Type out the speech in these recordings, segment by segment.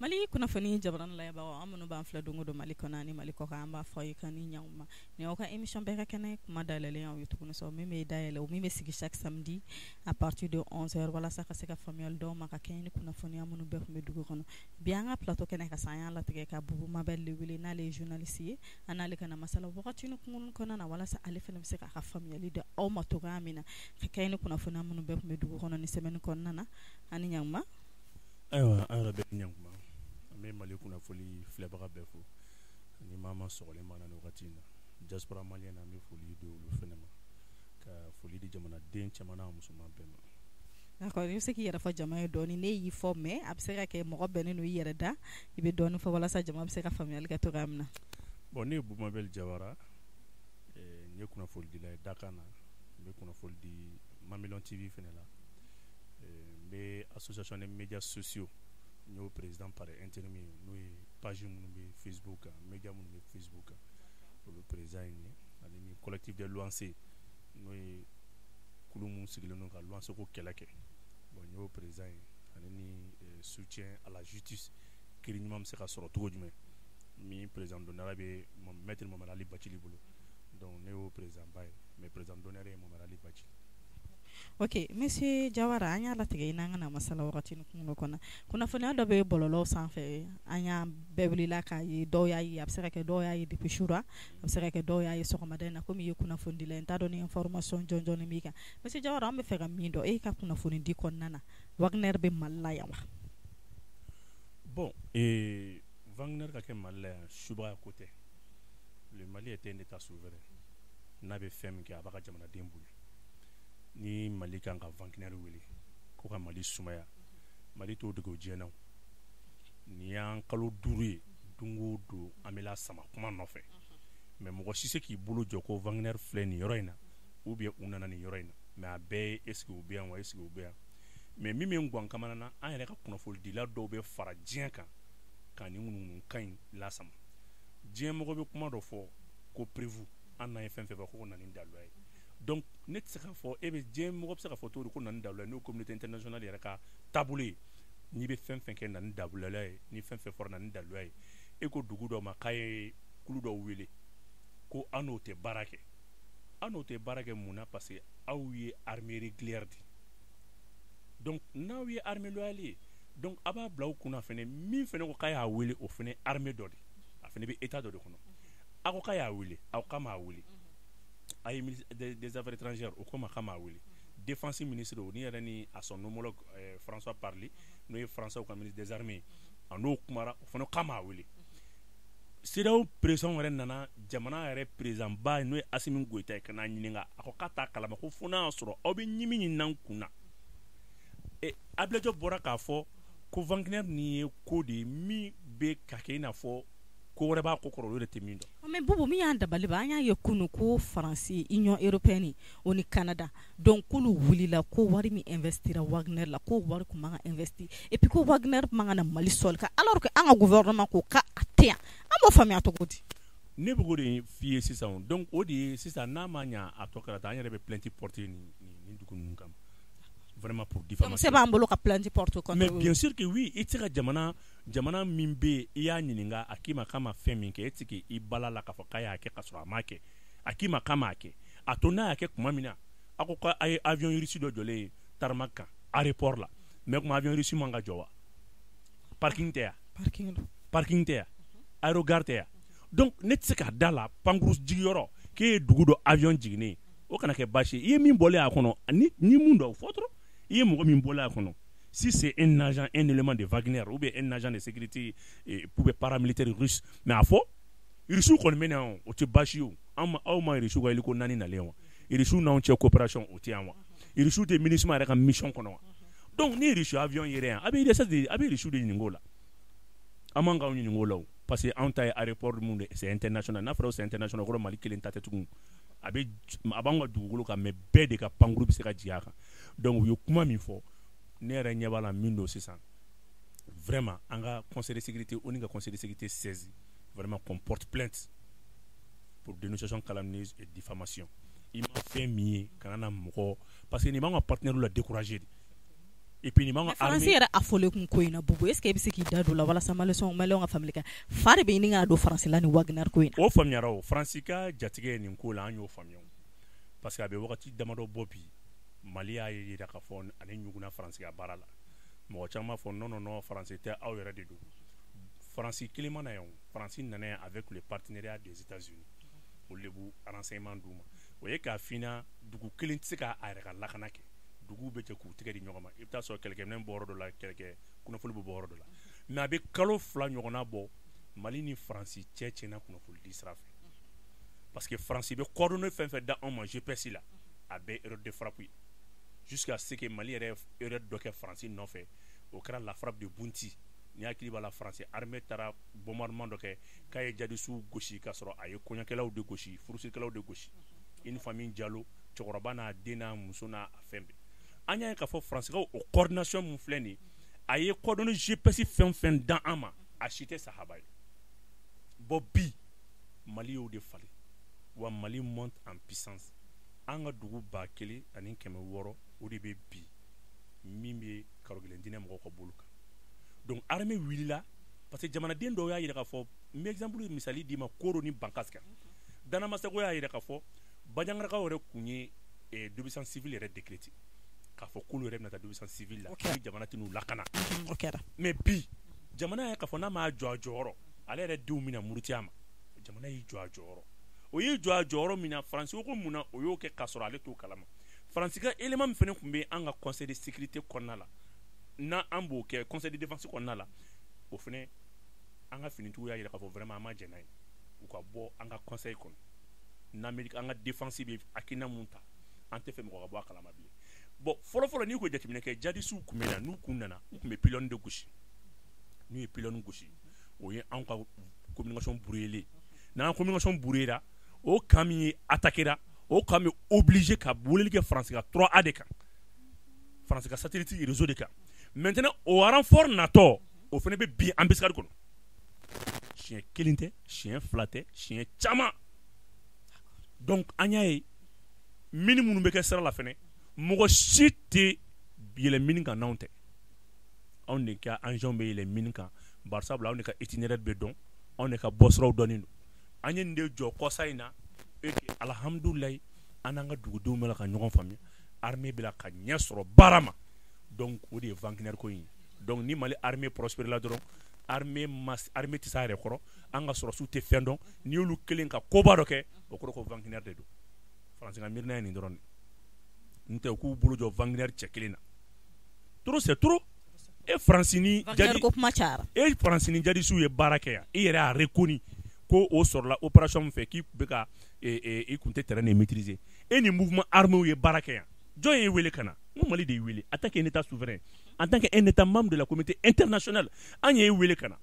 Mali kunnafoni jabaranin lajɛbagaw, an minnu b'an filɛ don o don Mali kɔnɔ ani Mali kɔ kan, an b'a fɔ aw ye k'an ni ɲankuma. Nin y'aw ka émission bɛɛ ka kɛnɛ kuma dayɛlɛlen aw ye tuguni sa, min bɛ dayɛlɛ, o min bɛ sigi chaque samedi à partir de 11h, walasa ka se ka faamuyali d'aw ma ka kɛɲɛ ni kunnafoniya minnu bɛɛ tun bɛ dugu kɔnɔ. Bi, an ka plateau kɛnɛ kan sa, an y'a latigɛ ka Bubu Mabel de wele, n'ale ye journaliste ye. An n'ale ka na masala wagati kunkurunnin kɔnɔna na, walasa ale fana bɛ se k'a ka faamuyali di aw ma cogoya min na, ka kɛɲɛ ni kunnafoniya minnu bɛɛ tun bɛ dugu kɔnɔ ni semaine kɔnɔna na. Ani ɲankuma. Ayiwa, an yɛrɛ bɛ ɲankuma. An bɛ Mali kunnafoni filɛbaga bɛɛ fo ani maa ma sɔgɔlen b'an na nin wagati in na. Diaspora malienne, an bɛ foli di olu fɛnɛ ma, ka foli di jamanaden cɛman n'a musoman bɛɛ ma. D'accord, i bɛ se k'i yɛrɛ fɔ jama ye dɔɔni. Ne y'i fɔ, mais a bɛ se ka kɛ mɔgɔ bɛnnen don i yɛrɛ da. I bɛ dɔɔni fɔ walasa jama bɛ se ka faamuyali kɛ cogoya min na. Bon, ne ye Bubu Mabel Jawara, n ye kunnafonidila ye dakan na. N bɛ kunnafoni di Mamilɔn TV fɛnɛ la. N bɛ association des médias sociaux, n y'o président par intérim ye, n'o ye page minnu bɛ Facebook kan, média minnu bɛ Facebook kan, olu président ye n ye, ani ni collectif des luwanse, n'o ye kulu mun sigilen don ka luwanse ko kɛlɛ kɛ. Bon, n y'o président ye, ani ni soutien à la justice, kiiri ɲuman bɛ se ka sɔrɔ cogo jumɛn, min président d'honneur bɛ maître Mamadu Ali Bacili bolo. Donc ne y'o président ba ye, mais président d'honneur ye Mamadu Ali Bacili. Ok, monsieur Jawara, an y'a latigɛ i n'an ka na masala wagati kungo kɔnɔ. Kunnafoniya dɔ bɛ bɔlɔlɔw sanfɛ, an y'a bɛɛ wulila k'a ye. Dɔw y'a ye, a bɛ se ka kɛ dɔw y'a ye depuis sura, a bɛ se ka kɛ dɔw y'a ye sɔgɔmada in na. Komi i ye kunnafonidila ye, n t'a dɔn ni information jɔnjɔn b'i kan. Monsieur Jawara, an bɛ fɛ ka min dɔn e ka kunnafoni di kɔnɔna na, Wagner bɛ Mali la yan wa? Bon, Wagner ka kɛ Mali la yan, subaga ko tɛ. Le Mali est un état souverain. N'a bɛ fɛn min kɛ, a b'a ka jamanaden bonya. Ni Mali kan ka Wagner wele ko ka Mali sumaya, Mali t'o dogo diɲɛ na. Nin y'an kalo 5 ye, don o don an bɛ la sama kuma nɔfɛ, mais mɔgɔ si se k'i bolo jɔ ko Wagner filɛ nin yɔrɔ in na ou bien u nana nin yɔrɔ in na. Mais a bɛɛ ye est ce que u bɛ yan wa, est ce que u bɛ yan. Mais min bɛ n gan kamana na, an yɛrɛ ka kunnafonidila dɔw bɛ fara diɲɛ kan ka nin ŋunuŋunukan in lasama. Diɲɛ mɔgɔ bɛ kuma dɔ fɔ ko preuve, an n'an ye fɛn fɛn fɔ ko na ni daluya ye. Donc ne tɛ se k'a fɔ e bɛ diɲɛ mɔgɔ bɛ se k'a fɔ cogo di ko na ni daluya ye, n'o communauté internationale yɛrɛ ka taabolo ye? N'i bɛ fɛn fɛn kɛ, na ni daluya ye. Ni fɛn fɛn fɔra, na ni daluya ye. E ko dugu dɔ ma k'a ye kulu dɔw wele ko an n'o tɛ baara kɛ, an n'o tɛ baara kɛ. Mun na? Parce que aw ye armée régulière de. Donc n'aw ye armée loyale ye, donc a b'a bila aw kunna fɛnɛ, min fɛnɛ ko k'a y'a wele, o fɛnɛ armée dɔ de, a fɛnɛ bɛ état dɔ de kɔnɔ. A ko k'a y'a wele, aw k'a m'a wele. A ye ministre des affaires étrangères, o ko ma k'a m'a wele. Défense ministre, o ni yɛrɛ ni a son homologue François Parly, n'o ye français ka ministre des armées, a n'o kumara, o fana k'a m'a wele. CEDEAO président yɛrɛ nana, jamana yɛrɛ président ba, n'o ye Assimi Goïta ye, ka n'a ɲininka, a ko k'a t'a kalama, ko fo n'a y'a sɔrɔ aw bɛ ɲimi ɲini an kun na. E Abilajɔ bɔra k'a fɔ ko Wagner nin ye ko de ye min bɛ ka kɛ i n'a fɔ ko wɛrɛ b'a ko kɔrɔ, olu yɛrɛ tɛ min dɔn. Mais Bubu, min y'an dabali ban, an y'a ye kunun ko Faransi, Union européenne, o ni Canada, donc k'olu wulila ko wari min investira Wagner la, ko wari tun man ka investi, et puis ko Wagner man ka na Mali sol kan, alors que an ka gouvernement ko k'a tɛ yan. An b'o faamuya cogo di? Ne bɛ k'o de f'i ye sisan. Donc o de ye sisan, n'a ma ɲɛ a tɔ kɛra tan, an yɛrɛ bɛ plainte porter nin dugu ninnu kama, vraiment, pour diffamation. Donc se b'an bolo ka plainte porter contre? Mais bien sûr que oui. I tɛ se ka jamana min bɛ yen, i y'a ɲininka, a k'i ma k'a ma fɛn min kɛ, e tɛ se k'i bala la k'a fɔ k'a y'a kɛ ka sɔrɔ a m'a kɛ. A k'i ma k'a m'a kɛ, a to n'a y'a kɛ tuma min na. A ko k'a ye avion russe dɔ jɔlen ye tarmac kan aéroport la, mais kuma avion russe man ka jɔ wa? Parking tɛ yan? Parking don. Parking tɛ yan, aérogare tɛ yan. Donc ne tɛ se k'a da la pankuru jigiyɔrɔ k'e ye dugu dɔ avion jiginnen ye, o kana kɛ baasi ye. I ye min bɔlen a kɔnɔ, ni mun dɔn, o fɔ dɔrɔn. I ye mɔgɔ min bɔlen a kɔnɔ, si c'est un agent, un élément de Wagner ou bien un agent de sécurité ou bien paramilitaire russe, mais a fɔ russe kɔni bɛ na yan, o tɛ baasi ye. O an ma, aw ma russe ka hélico naani nalen wa? Russe n'anw cɛ coopération, o tɛ yan wa? Russe tɛ MINUSMA yɛrɛ ka mission kɔnɔ wa? Donc ni russe avion yɛrɛ yan, a bɛ ISS de, a bɛ russe de ɲininka o la. An man k'anw ɲininka o la o, parce que anw ta ye aéroport mun de, c'est international. N'a fɔra c'est international, o kɔrɔ Mali kelen ta tɛ tugun. A bɛ, a b'anw ka dugukolo kan, mais bɛɛ de ka pankuru bɛ se ka jigin a kan. Donc u ye kuma min fɔ, ne yɛrɛ ɲɛ b'a la min don sisan, vraiment, an ka conseil de sécurité, ONU ka conseil de sécurité saisi, vraiment, qu'on porte plainte pour dénonciation calomnieuse et diffamation. I ma fɛn min ye, kana na mɔgɔ, parce que nin b'an ka partenaire la décourager de. Et puis nin b'an ka armée, Faransi yɛrɛ affolé kun ko in na Boubou, est ce que e bɛ se k'i da don o la walasa maliyɛnw ka faamuyali kɛ? Fa de bɛ ɲini ka na don Faransi la ni Wagner ko in na. O faamuyara o. Faransi ka jatigɛ ye nin ko la, an y'o faamuya, parce que a bɛ wagati damadɔ bɔ bi, Mali y'a jira k'a fɔ ale ɲuguna Faransi ka baara la. Mɔgɔ caman b'a fɔ non, non, non, Faransi tɛ, aw yɛrɛ de don. Faransi kelen ma na yan o. Faransi nana yan avec le partenariat des États-Unis. Olu de b'u renseignement d'u ma. O ye k'a f'i ɲɛna, dugu kelen tɛ se k'a yɛrɛ ka lakana kɛ. Duguw bɛ jɛ k'u tɛgɛ di ɲɔgɔn ma. I bɛ taa sɔrɔ kɛlɛkɛminɛn bɔ yɔrɔ dɔ la, kɛlɛkɛ kunnafoni bɛ bɔ yɔrɔ dɔ la. Mais a bɛ kalo 2 ɲɔgɔnna bɔ, Mali ni Faransi cɛ tiɲɛna kunnafonidi sira fɛ, parce que Faransi bɛ coordonnées fɛn fɛn da anw ma GPS la, a bɛɛ erreur de frappe ye, jusqu'à ce que Mali yɛrɛ erreur dɔ kɛ Faransi nɔfɛ. O kɛra la frappe de Bounti. Ni hakili b'a la, Faransi armée taara bombardement dɔ kɛ k'a ye djihadistew gosi, k'a sɔrɔ a ye kɔɲɔkɛlaw de gosi, furusirikɛlaw de gosi, une famille Diallo, cɛkɔrɔba n'a den n'a muso n'a fɛn bɛɛ. An y'a ye k'a fɔ Faransikaw, o coordination mun filɛ nin ye, a ye coordonnées GPS fɛn fɛn dan an ma, a si tɛ sahaba ye. Bon, bi Mali y'o de falen wa. Mali monte en puissance. An ka dugu 1600, o de bɛ bi min bɛ karogɛlɛn diinɛ mɔgɔw ka bolo kan. Donc armée wulila parce que jamanaden dɔw y'a jira k'a fɔ, n bɛ exemple misali d'i ma, Koro ni Bankass kan. Dana Masago y'a jira k'a fɔ Bandiagarakaw yɛrɛ kun ye désobéissance civile yɛrɛ décrété, k'a fɔ k'olu yɛrɛ bɛna taa désobéissance civile la ni jamana tɛ n'u lakana. O kɛra. Mais bi jamana y'a k'a fɔ n'a m'a jɔ a jɔyɔrɔ, ale yɛrɛ denw bɛna muruti a ma. Jamana y'i jɔ a jɔyɔrɔ. O y'i jɔ a jɔyɔrɔ min na, Faransi ko mun na o y'o kɛ k'a sɔrɔ ale t'o kalama? Faransi ka élément min fana tun bɛ an ka conseil de sécurité kɔnɔna la, n'an b'o kɛ conseil de défense kɔnɔna la, o fana, an ka finitigiw y'a jira k'a fɔ vraiment an ma jɛn n'a ye, u ka bɔ an ka conseil kɔnɔ. N'an bɛ an ka défense bɛ hakilina mun ta, an tɛ fɛ mɔgɔ ka bɔ a kalama bilen. Bon, fɔlɔ fɔlɔ, n'i ko jateminɛ kɛ, djihadistew tun bɛ na, n'u kun nana, u tun bɛ pylône de gosi. N'u ye pylône gosi, o ye anw ka communication brouillé. N'an ka communication brouillé ra, o camp min ye attaqué ra, o camp bɛ obligé ka weleli kɛ Faransi ka 3A de kan, Faransi ka satellite réseau de kan. Maintenant o renfort natɔ, o fana bɛ bin embuscade kɔnɔ. Siɲɛ kelen tɛ, siɲɛ fila tɛ, siɲɛ caman. Donc an y'a ye, mine minnu bɛ kɛ sira la fɛnɛ, mɔgɔ si tɛ yɛlɛ mine kan n'anw tɛ. Anw de ka engin bɛ yɛlɛ mine kan, barisabula anw de ka itinéraire bɛ dɔn, anw de ka bɔsiraw dɔnnen don. An ye nin de jɔ kɔsa in na. Et que alhamdulilayi, an n'an ka dugudenw bɛ la ka ɲɔgɔn faamuya, armée bɛ la ka ɲɛ sɔrɔ baara ma. Donc o de ye Wagner ko in ye. Donc ni Mali armée prospère la dɔrɔn, armée mas armée tɛ s'a yɛrɛ kɔrɔ, an ka sɔrɔsiw tɛ fɛn dɔn. N'i y'olu kelen ka koba dɔ kɛ, o kɔrɔ ko Wagner de don. Faransi ka miirina ye nin dɔrɔn de. N tɛ u k'u bolo jɔ Wagner cɛ kelen na, trop c'est trop. E Faransi ni Wagner ko kuma cayara. E Faransi ni djihadistew ye baara kɛ yan, i yɛrɛ y'a reconnu ko o sɔrɔla opération min fɛ, k'i bɛ ka i kun tɛ terrain de maîtriser. E ni mouvement armé ye baara kɛ yan, jɔn y'e wele ka na? N ko Mali de y'i wele en tant qu'un état souverain, en tant qu'un état membre de la communauté internationale. An y'e wele ka na.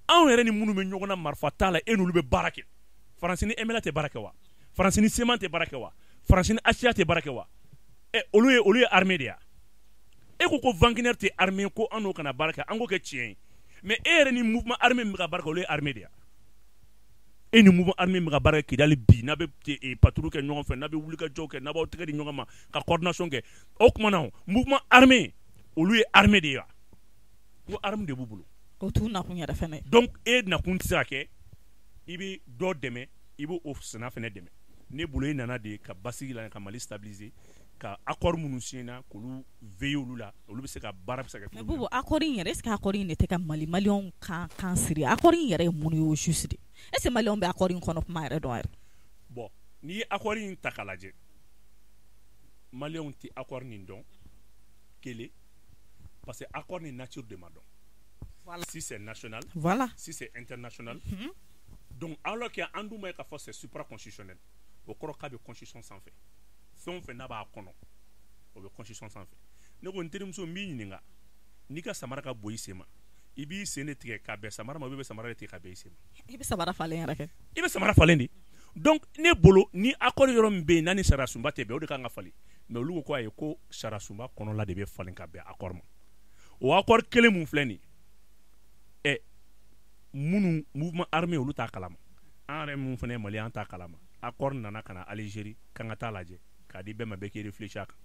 Anw yɛrɛ ni minnu bɛ ɲɔgɔn na marifa t'a la, e n'olu bɛ baara kɛ. Faransi ni MNLA tɛ baara kɛ wa? Faransi ni CMA tɛ baara kɛ wa? Faransi ni HCA tɛ baara kɛ wa? Ɛ, olu ye armée de ya. E ko ko Wagner tɛ armée, ko an n'o kana baara kɛ, an k'o kɛ tiɲɛ ye. Mais e yɛrɛ ni mouvement armé min bɛ ka baara kɛ, olu ye armée de ya. E ni mouvement armé min bɛ ka baara kɛ Kidali bi, n'a bɛ patrouille kɛ ɲɔgɔn fɛ, n'a bɛ wulikajɔw kɛ, n'a b'aw tɛgɛ di ɲɔgɔn ma ka coordination kɛ, o tuma na mouvement armé, olu ye armée de ye wa? Ko arme de b'u bolo. O t'u nakun yɛrɛ fɛnɛ. Donc e nakun tɛ se ka kɛ i bɛ dɔ dɛmɛ, i b'o o sina fɛnɛ dɛmɛ. Ne bolo, e nana de ka basigi la, ka Mali stabiliser, ka accord minnu signé na, k'olu veiller olu la, olu bɛ se ka baara bɛ se ka kɛ. Mais Boubou, accord in yɛrɛ, est ce que accord in de tɛ ka Mali maliyɛnw kan siri? Accord in yɛrɛ ye mun ye au juste de? Est ce que maliyɛnw bɛ accord in kɔnɔ kuma yɛrɛ dɔn yɛrɛ? Bon, n'i ye accord in ta k'a lajɛ, maliyɛnw tɛ accord nin dɔn kelen, parce que accord nin nature de ma dɔn. Voilà. Si c'est national, voilà, si c'est international. Donc alors que an dun b'a ye k'a fɔ c'est supraconstitutionnel, o kɔrɔ k'a bɛ constitution sanfɛ. Fɛn o fɛn n'a b'a kɔnɔ, o bɛ constitution sanfɛ. Ne ko n terimuso, n b'i ɲininka, n'i ka samara ka bon i sen ma, i b'i sen de tigɛ ka bɛn samara ma, ou bɛ samara de tigɛ ka bɛn i sen ma? I bɛ samara falen yɛrɛ kɛ. I bɛ samara falen de. Donc ne bolo, ni accord yɔrɔ min bɛ yen n'a ni sariya sunba tɛ bɛn, o de kan ka falen. Mais olu ko ko ayi, ko sariya sunba kɔnɔla de bɛ falen ka bɛn accord ma. O accord kelen mun filɛ nin ye, ɛ, minnu mouvement armé, olu t'a kalama. An yɛrɛ mun fana ye Mali, an t'a kalama. Accord nana ka na Algérie k'an ka taa lajɛ k'a di bɛɛ ma, bɛɛ k'i réfléchir a kan.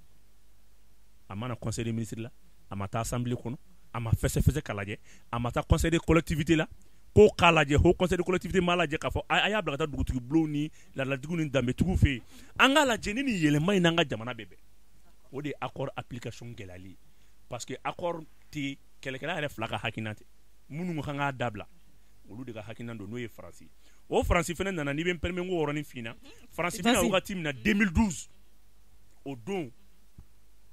A mana conseil des ministres la, A ma taa assemblée kɔnɔ, a ma fɛsɛfɛsɛ k'a lajɛ, a ma taa conseil de collectivité la ko k'a lajɛ. Haut conseil de collectivité m'a lajɛ k'a fɔ a y'a bila ka taa dugutigi bulonw ni laadalatigiw ni danbetigiw fɛ yen, an k'a lajɛ ni nin yɛlɛma in n'an ka jamana bɛ bɛn. O de ye accord application gɛlɛyali ye, parce que accord tɛ kɛlɛkɛla yɛrɛ fila ka hakilina tɛ. Minnu ko k'an k'a dabila, olu de ka hakilina don, n'o ye Faransi. O Faransi fana nana, n'i bɛ n permet, n k'o yɔrɔnin f'i ɲɛna. Faransi bɛna wagati min na, 2012, o don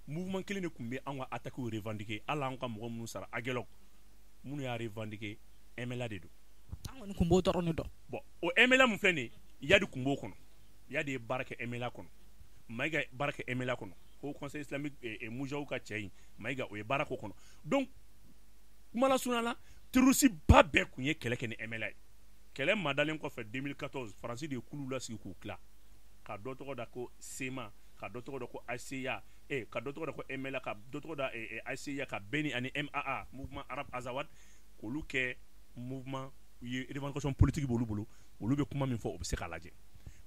mouvement kelen de tun bɛ anw ka attaque revendiquer. Hali anw ka mɔgɔ minnu sara Aguelhok, minnu y'a revendiquer, MLA de don. An kɔni tun b'o dɔrɔn de dɔn. Bon, o MLA mun filɛ nin ye, Iyad tun b'o kɔnɔ. Iyad ye baara kɛ MLA kɔnɔ, Mayiga ye baara kɛ MLA kɔnɔ, Haut Conseil islamique Mujaw ka cɛ in Mayiga, o ye baara k'o kɔnɔ. Donc kuma lasurunya la, terroriste ba bɛɛ tun ye kɛlɛ kɛ ni MLA ye. Kɛlɛ madalen kɔfɛ, 2014, Faransi de ye kulu lasigi k'u tila, ka dɔ tɔgɔ da ko SEMA, ka dɔ tɔgɔ da ko ACA, ka dɔ tɔgɔ da ko MLA, ka dɔ tɔgɔ da ACA, ka bɛn ni ani MAA, Mouvement Arabe Azawad, k'olu kɛ mouvement ye. Revendication politique b'olu bolo, olu bɛ kuma min fɔ, o bɛ se k'a lajɛ.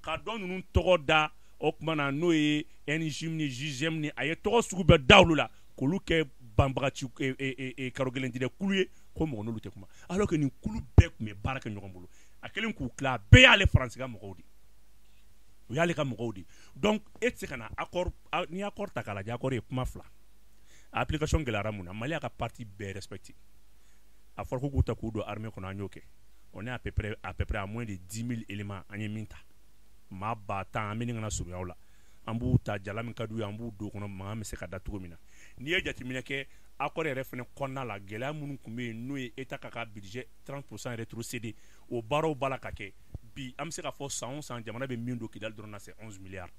Ka dɔ ninnu tɔgɔ da o tuma na, n'o ye NJM ni JGM ni, a ye tɔgɔ sugu bɛɛ da olu la, k'olu kɛ banbagaci karo gɛlɛn diinɛ kulu ye, ko mɔgɔ n'olu tɛ kuma, alors que nin kulu bɛɛ tun bɛ baara kɛ ɲɔgɔn bolo. A kɛlen k'u tila, a bɛɛ y'ale Faransi ka mɔgɔw de, o y'ale ka mɔgɔw de. Donc e tɛ se ka na accord, n'i ye accord ta k'a lajɛ, accord ye kuma fila. Application gɛlɛyara mun na? Mali y'a ka partie bɛɛ respecté. A fɔra ko k'u ta k'u don armée kɔnɔ, an y'o kɛ. On est à peu près à moins de 10 000 éléments. An ye min ta, maa 10 000, an bɛ nin kana surunya o la. An b'u ta jala min ka d'u ye, an b'u don kɔnɔ, mankan bɛ se ka da cogo min na. N'i ye jateminɛ kɛ accord yɛrɛ fana kɔnɔna la, gɛlɛya minnu tun bɛ yen, n'o ye État ka budget 30% rétrocédé, o baaraw b'a la ka kɛ bi. An bɛ se k'a fɔ, san o san, jamana bɛ min don Kidali dɔrɔn na, c'est 11 milliards.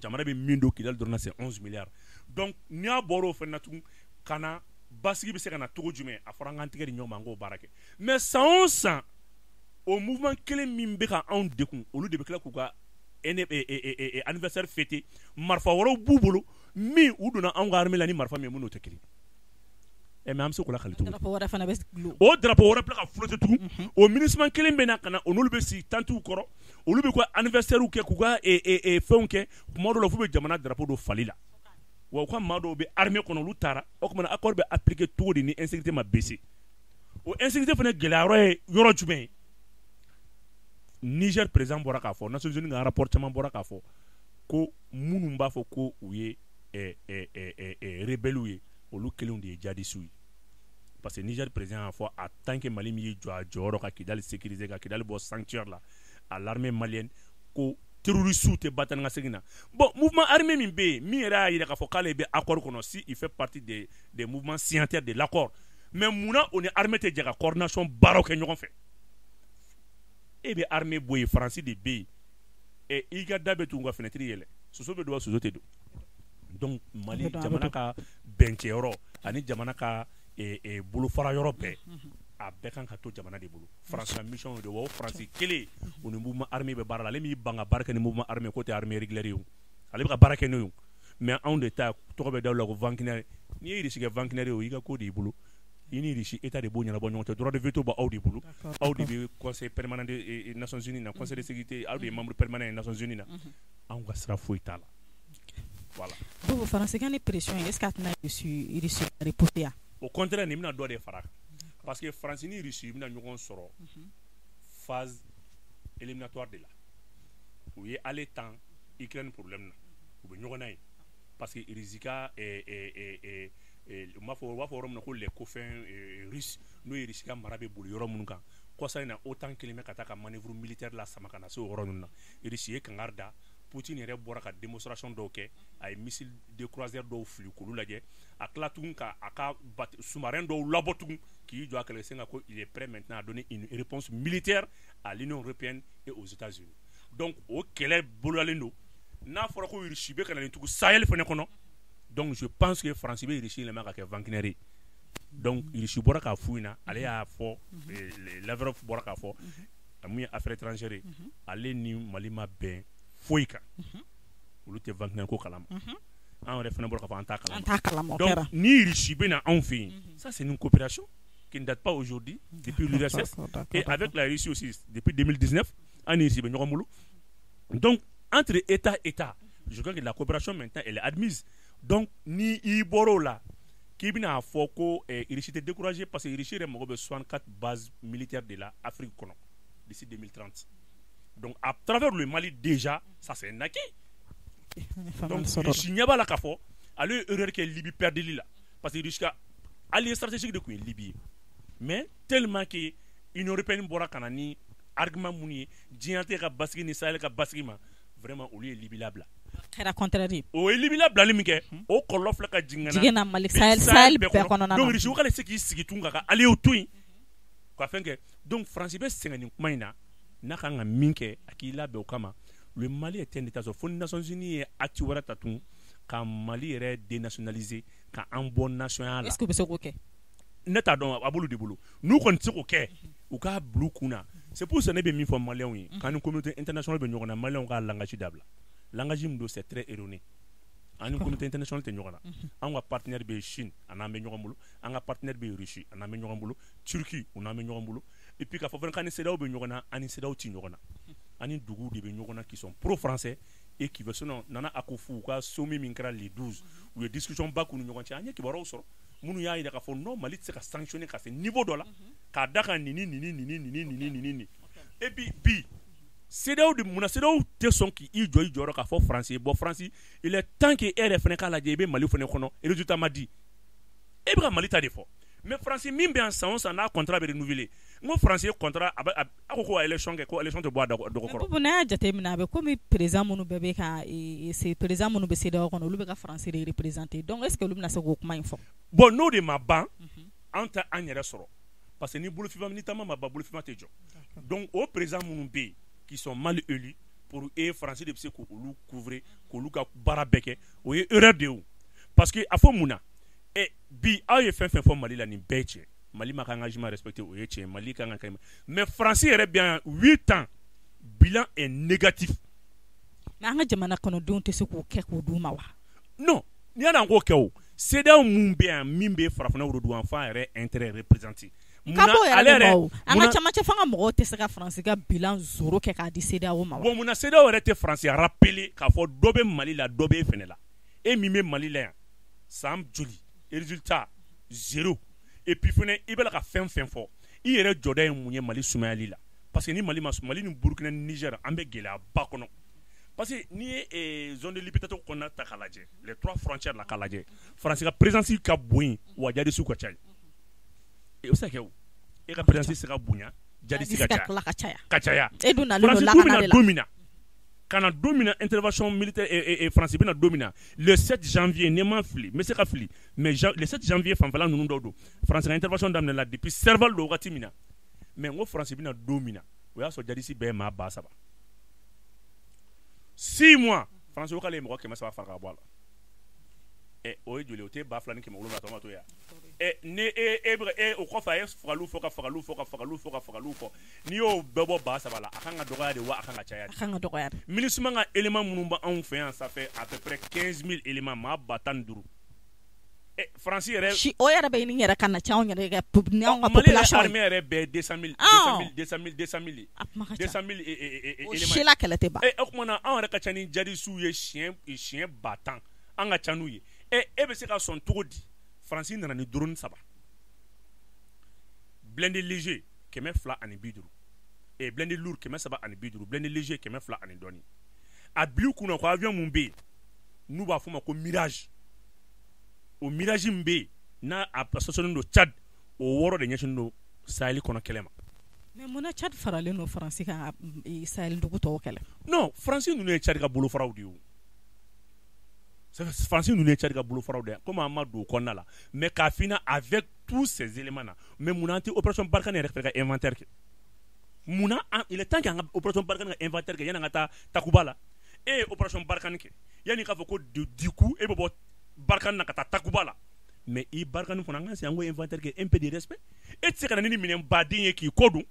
Jamana bɛ min don Kidali dɔrɔn na, c'est 11 milliards. Donc n'i y'a bɔra o fana na tugun, ka na basigi bɛ se ka na cogo jumɛn? A fɔra an k'an tɛgɛ di ɲɔgɔn ma, an k'o baara kɛ. Mais san o san, o mouvement kelen min bɛ ka anw degun, olu de bɛ tila k'u ka anniversaire fêter. Marifa wɛrɛw b'u bolo min u donna anw ka armée la ni marifa min ye, mun n'o tɛ kelen ɛ. Mais an bɛ se k'o lakali cogo di? Drapeau wɛrɛ fana bɛ gulon. O drapeau wɛrɛ bila ka flotter tugun. O MINUSMA kelen bɛ na ka na, o n'olu bɛ sigi tentes kɔrɔ, olu bɛ ka anniversaire kɛ, k'u ka fɛnw kɛ. Tuma dɔw la, f'u bɛ jamana drapeau don fali la. Wa u ka maa dɔw bɛ armée kɔnɔ, olu taara. O tuma na, accord bɛ appliquer cogo di ni insécurité ma baisser? O insécurité fana gɛlɛya yɔrɔ ye yɔrɔ jumɛn ye? Niger président bɔra k'a fɔ, Nations Unies ka rapport caman bɔra k'a fɔ ko minnu b'a fɔ ko u ye rebelles ye, olu kelenw de ye djihadistes ye. Parce que Niger président y'a fɔ, en tant que Mali min y'i jɔ a jɔyɔrɔ ka Kidali sécuriser, ka Kidali bɔ sanctuaire la à l'armée malienne, ko terroristes tɛ ba tan ni ka segin na. Bon, mouvement armé min bɛ yen, min yɛrɛ y'a jira k'a fɔ k'ale bɛ accord kɔnɔ, si il fait partie des mouvements signataires de l'accord, mais munna o ni armée tɛ jɛ ka coordination baaraw kɛ ɲɔgɔn fɛ? E bɛ armée bɔ yen, Faransi de bɛ yen. Ɛ, i ka da bɛ tugun ka fenêtre yɛlɛ, soso bɛ don wa? Soso tɛ don. Donc Mali jamana ka bɛncɛyɔrɔ ani jamana ka bolofara yɔrɔ bɛɛ, a bɛɛ kan ka to jamana de bolo. Faransi ka mission de wa. O Faransi kelen o ni mouvement armé bɛ baara la. Ale m'i ban ka baara kɛ ni mouvement armé, k'o tɛ armée régulière ye o, ale bɛ ka baara kɛ n'o ye. Mais anw de ta tɔgɔ bɛ da la ko Wagner. N'i ye Russie kɛ Wagner ye, o y'i ka ko de y'i bolo. I ni Russie État de b'o ɲɛnabɔ ɲɔgɔn cɛ. Droit de veto b'aw de bolo, aw de bɛ conseil permanent des Nations Unies na, conseil de sécurité, aw de ye membre permanent ye Nations Unies na. Anw ka sira foyi t'a la, voilà. Bon, Faransi ka ni pression, est ce que a tɛna Russie repousser yan? Au contraire, nin bɛna dɔ de fara a kan, parce que Faransi ni Russie bɛna ɲɔgɔn sɔrɔ phase éliminatoire de la. U ye ale tan Ukraine problème na, u bɛ ɲɔgɔn na yen, parce que Russie ka u b'a fɔ, u b'a fɔ yɔrɔ min na ko les coffins russes, n'o ye Russie ka mara bɛ boli yɔrɔ minnu kan. Kɔsa in na, OTAN kelen bɛ ka taa ka manœuvre militaire la sama ka na se o yɔrɔ ninnu na. Russie ye kangari da. Poutine yɛrɛ bɔra ka démonstration dɔw kɛ, a ye missile de croisière dɔw fili k'olu lajɛ. A tila tugun ka a ka sous-marin dɔw labɔ tugun k'i jɔ a kɛlɛ sen kan, ko il est prêt maintenant à donner une réponse militaire à l'Union européenne et aux États-Unis. Donc o kɛlɛ bololalen don. N'a fɔra ko Russie bɛ ka na nin tugun Sahel fana kɔnɔ, donc je pense que France bɛ Russie yɛlɛma ka kɛ Wagner ye. Donc Russie bɔra k'a f'u ɲɛna, ale y'a fɔ, Lavrov bɔra k'a fɔ, mun ye affaire étrangère ye, ale ni Mali ma bɛn foyi kan, olu tɛ Wagner ko kalama. An yɛrɛ fana bɔra k'a fɔ an t'a kalama. An t'a kalama, o Donc kɛra. Ni Russie bɛ na anw fɛ yen, ça c'est une coopération qui ne date pas aujourd'hui, depuis l'URSS et avec la Russie aussi depuis 2019, an ni Russie bɛ ɲɔgɔn bolo. Donc entre État, État, je crois que la coopération maintenant, elle est admise. Donc ni i bɔra o la K'i bɛna fɔ ko Russie tɛ découragé, parce que Russie yɛrɛ mago bɛ 64 bases militaires de la Afrique kɔnɔ d'ici 2030. Donc à travers le Mali déjà, ça c'est un acquis. Donc Russie ɲɛ b'a la k'a fɔ ale ye erreur kɛ Libye perdeli la, parce que Russie ka allié stratégique de tun ye Libye ye. Mais tellement que Union européenne bɔra ka na ni argument minnu ye diɲɛlatigɛ ka basigi ni Sahel ka basigi ma, vraiment olu ye Libye labila. Kɛra contraire ye. O ye Libye labilali min kɛ, o kɔlɔlɔ filɛ ka jigin ka na jigin na Mali Sahel bɛɛ kɔnɔna na. Donc Russie ko k'ale tɛ se k'i sigi tun k'a ka alliés to yen ka fɛn kɛ. Donc France bɛ sɛgɛn nin kuma in na, n'a kan ka min kɛ, a k'i labɛn o kama. Le Mali est un état, fo ni Nations Unies ye acte wɛrɛ ta tun ka Mali yɛrɛ dénationaliser, ka an bɔ nation ya la. Est-ce que u bɛ se k'o kɛ? Ne t'a dɔn, a b'olu de bolo. N'u kɔni tɛ se k'o kɛ, u k'a bila u kun na. C'est pour ça ne bɛ min fɔ maliyɛnw ye, k'an ni communauté internationale bɛ ɲɔgɔn na, maliyɛnw ka langage dabila. Langage min don, c'est très erroné. An ni communauté internationale tɛ ɲɔgɔn na. An ka partenaire bɛ Chine, a n'an bɛ ɲɔgɔn bolo. An ka partenaire bɛ Russie, a n'an bɛ ɲɔgɔn bolo. Turquie, u n'an bɛ ɲɔgɔn bolo. Et puis k'a fɔ fana k'an ni CEDEAO bɛ ɲɔgɔn na, an ni CEDEAO tɛ ɲɔgɔn na. An ni duguw de bɛ ɲɔgɔn na qui sont pro-français et qui veulent. Sinon Nana Akufo u ka sommet min kɛra le 12, u ye discussion ba k'u ni ɲɔgɔn cɛ. An ye kibaruyaw sɔrɔ minnu y'a jira k'a fɔ non, Mali tɛ se ka sanctionner ka se niveau dɔ la k'a da kan nin ni nin ni nin ni nin ni nin ni nin. Et puis bi CEDEAO de, munna CEDEAO tɛ sɔn k'i jɔ i jɔyɔrɔ k'a fɔ France ye? Bon, France, il est temps que e yɛrɛ fana k'a lajɛ, i bɛ Mali fana kɔnɔ, résultat ma di, e bɛ ka Mali ta de fɔ. Mais France min bɛ yan san o san n'a contrat bɛ renouveler, n ko France ye contrat a bɛ a ko ko élection kɛ, ko élection tɛ bɔ a dɔgɔ kɔrɔ. Bubu, n'a y'a jateminɛ, a bɛ komi président minnu bɛɛ bɛ ka président minnu bɛ CEDEAO kɔnɔ, olu bɛ ka France de représenter. Donc est ce que olu bɛna se k'o kuma in fɔ? Bon, n'o de ma ban, an tɛ an yɛrɛ sɔrɔ, parce que ni bolofin ni taama ma ban, bolofin tɛ jɔ. Donc o président minnu bɛ yen qui sont mal élus, pour e France de bɛ se k'olu couvrir, k'olu ka baara bɛɛ kɛ, o ye erreur de ye o. Parce que a fɔ mun na, ɛ bi aw ye fɛn fɛn fɔ Mali la, nin bɛɛ ye tiɲɛ. Mali ma ka engagement respecté, o ye tiɲɛ. Mali kan ka kɛ, mais France yɛrɛ bɛ yan 8 ans, bilan est négatif. Mais an ka jamana kɔnɔdenw tɛ se k'o kɛ k'o d'u ma wa? Non, n'i y'a k'o kɛ, o CEDEAO mun bɛ yan min bɛ farafinna woroduguyanfan yɛrɛ intérêt représenté? Ka b'o yɛrɛ de ma o, an ka camancɛ fanga mɔgɔw tɛ se ka Faransi ka bilan zéro kɛ k'a di CEDEAO ma wa? Bon, munna CEDEAO yɛrɛ tɛ Faransi rappeler k'a fɔ dɔ bɛ Mali la, dɔ bɛ e fɛnɛ la? E min bɛ Mali la yan san joli, résultat zéro. Et puis fɛnɛ i bɛ la ka fɛn fɛn fɔ, i yɛrɛ jɔda ye mun ye Mali sumayali la? Parce que ni Mali ma, Mali ni Burukina ni Niger, an bɛ gɛlɛyaba kɔnɔ. Parce que n'i ye zone de Liberté kɔnɔna ta k'a lajɛ, les trois frontières la k'a lajɛ, Faransi ka présence ka bon yen, wa djihadistes ka ca yen. O bɛ se ka kɛ o, e ka présence se ka bonya, djihadiste ka caya ka caya. E dun nalen don lakana de la. Don min na ka na, don min na intervention militaire France bɛna don min na, le 7 janvier, ne ma fili, n bɛ se ka fili, mais le 7 janvier fanfɛla ninnu dɔw don, France ka intervention daminɛ la depuis Serval don wagati min na. Mais n ko France bɛna don min na, o y'a sɔrɔ djihadiste bɛɛ ye maa 3000. 6 mois, France ko k'ale ye mɔgɔ 300 fara ka bɔ a la. Ɛ, o ye joli? O tɛ 2700 tɔ ma to yan. Ɛ, ni e e bɛ e o kɔfɛ, a ye fagaliw fɔ, ka fagaliw fɔ, ka fagaliw fɔ, ka fagaliw fɔ. N'i y'o bɛɛ bɔ 3000 la, a kan ka dɔgɔya de wa a kan ka caya de? A kan ka dɔgɔya de. MINUSMA ka élément minnu bɛ anw fɛ yan, ça fait à peu près 15 000 éléments, maa 15 000. Ɛ, France yɛrɛ si o yɛrɛ bɛ ɲini yɛrɛ ka na ca anw yɛrɛ ka ni anw ka Mali yɛrɛ population ye. Armée yɛrɛ bɛɛ ye 200 000, 200 000, 200 000, 200 000 ye. A kuma ka ca. 200 000 O éléments. si la kɛlɛ tɛ ban. Ɛ, o tuma na anw yɛrɛ ka ca ni djihadistes ye siɲɛ 10 000, an ka ca n'u ye. Ɛ, e bɛ se ka sɔn cogo di? Faransi nana ni drone saba, blindé léger 250, ɛ blindé lourd 350, blindé léger 200 ani dɔɔni. A bil'u kunna ko avion mun bɛ yen n'u b'a fɔ o ma ko Mirage, o Mirage min bɛ yen n'a a stationné don Tchad, o wɔɔrɔ de ɲɛsinnen don Sahel kɔnɔ kɛlɛ ma. Mais munna Tchad faralen don Faransi kan Sahel dugu tɔw kɛlɛ? Non, Faransi ninnu ye Tchad ka bolofaraw de ye o. Faransi ninnu ye Tchad ka bolofaraw de ye. Komi an ma don o kɔnɔna la, mais k'a f'i ɲɛna, avec tous ces éléments là, mais munna an tɛ opération Barkhane yɛrɛ fɛ ka inventaire kɛ? Munna an, il est temps qu'an ka opération Barkhane ka inventaire kɛ yanni an ka taa Takuba la. E ye opération Barkhane kɛ, yanni k'a fɔ ko du coup e bɛ bɔ Barkhane na ka taa Takuba la. Mais i Barkhane fana, an ka segin an k'o inventaire kɛ, un peu de respect. E tɛ se ka na ni minɛn baden ye k'i kɔ don,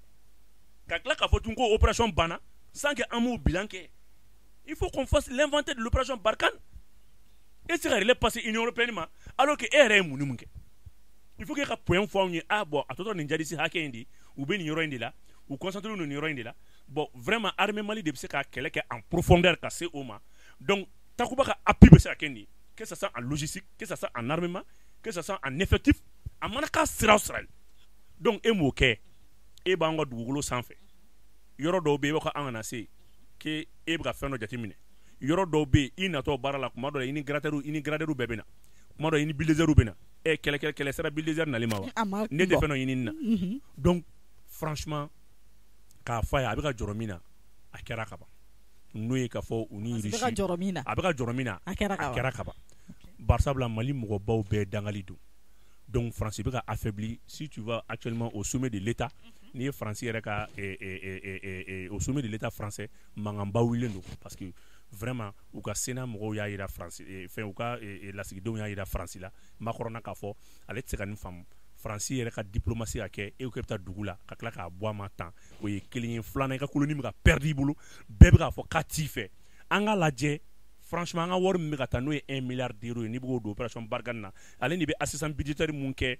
ka tila k'a fɔ tun ko opération banna sans que an m'o bilan kɛ. Il faut qu'on fasse l'inventaire de l'opération Barkhane. E tɛ se ka relais passer Union européenne ma alors que e yɛrɛ ye mun ni mun kɛ? Il faut que e ka point fɔ anw ye. Ah bon, a tɔ tora nin djihadiste hakɛ in de, u bɛ nin yɔrɔ in de la, u concentré don nin yɔrɔ in de la. Bon, vraiment, armée Mali de bɛ se ka kɛlɛ kɛ en profondeur ka se o ma. Donc Takuba ka appui bɛ se ka kɛ nin ye, que ça soit en logistique, que ça soit en armement. que ça soit en effectif, a mana k'a sira o sira ye. Donc e m'o kɛ, e b'an ka dugukolo sanfɛ, yɔrɔ dɔw bɛ yen, i b'a fɔ an kana se k'e e bɛ ka fɛn dɔ jateminɛ. Yɔrɔ dɔw bɛ yen, i natɔ baara la, kuma dɔ la i ni grateurs, i ni gradeurs bɛɛ bɛ na, kuma dɔ i ni bulldozers bɛ na. Ɛ, kɛlɛ kɛlɛ sera bulldozer nali ma wa? Ne tɛ fɛn dɔ ɲini na. Donc franchement, k'a fɔ a ye a bɛ ka jɔrɔ min na, a kɛra ka ban. N'o ye k'a fɔ u ni A bɛ ka jɔrɔ min na, a bɛ ka jɔrɔ min na, a kɛra ka ban. Barisabula Mali mɔgɔbaw bɛɛ dangali don. Donc France bɛ ka affaibli. Si tu vas actuellement au sommet de l'État, n'i ye France yɛrɛ ka au sommet de l'État français, mankanba wulilen don, parce que vraiment u ka Sénat mɔgɔw y'a jira France fɛn, u ka lasigidenw y'a jira France la, Macron na, k'a fɔ ale tɛ se ka nin faamu. France yɛrɛ ka diplomatie ka kɛ, e ko k'e bɛ taa dugu la ka tila k'a bɔ a ma tan, o ye kelen ye. Filanan, i ka colonie bɛ ka perdre i bolo, bɛɛ bɛ k'a fɔ k'a t'i fɛ. An k'a lajɛ franchement, an ka wari min bɛ ka taa, n'o ye 1 milliard d'euros ye, n'i bɛ k'o don opération Barkhane na, ale ni bɛ assistance budgétaire mun kɛ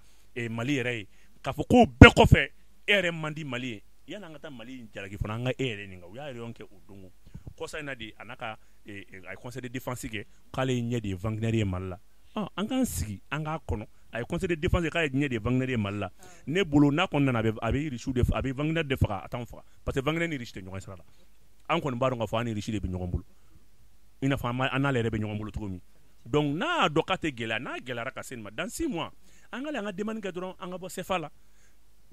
Mali yɛrɛ ye, k'a fɔ k'o bɛɛ kɔfɛ e yɛrɛ man di Mali ye. Yanni an ka taa Mali jalaki fana, an ka e yɛrɛ ɲininka. U y'a réunion kɛ o don kɔsa in na de, a n'a ka a ye conseil de défense kɛ k'ale ye ɲɛ de ye Wagner ye Mali la. An k'an sigi, an k'a kɔnɔ. A ye conseil de défense kɛ k'a ye ɲɛ de ye Wagner ye Mali la. Ne bolo, n'a kɔni nana, a bɛ Russe de, a bɛ Wagner de faga, a t'anw faga, parce que Wagner ni Russe tɛ ɲɔgɔn sira la. An kɔni b'a dɔn k'a fɔ an ni Russe de bɛ ɲɔgɔn bolo, i n'a fɔ an n'ale yɛrɛ bɛ ɲɔgɔn bolo cogo min. Donc n'a y'a dɔn k'a tɛ gɛlɛya, n'a gɛlɛyara ka se nin ma, dans 6 mois, an ka an ka demande kɛ dɔrɔn, an ka bɔ CFA la.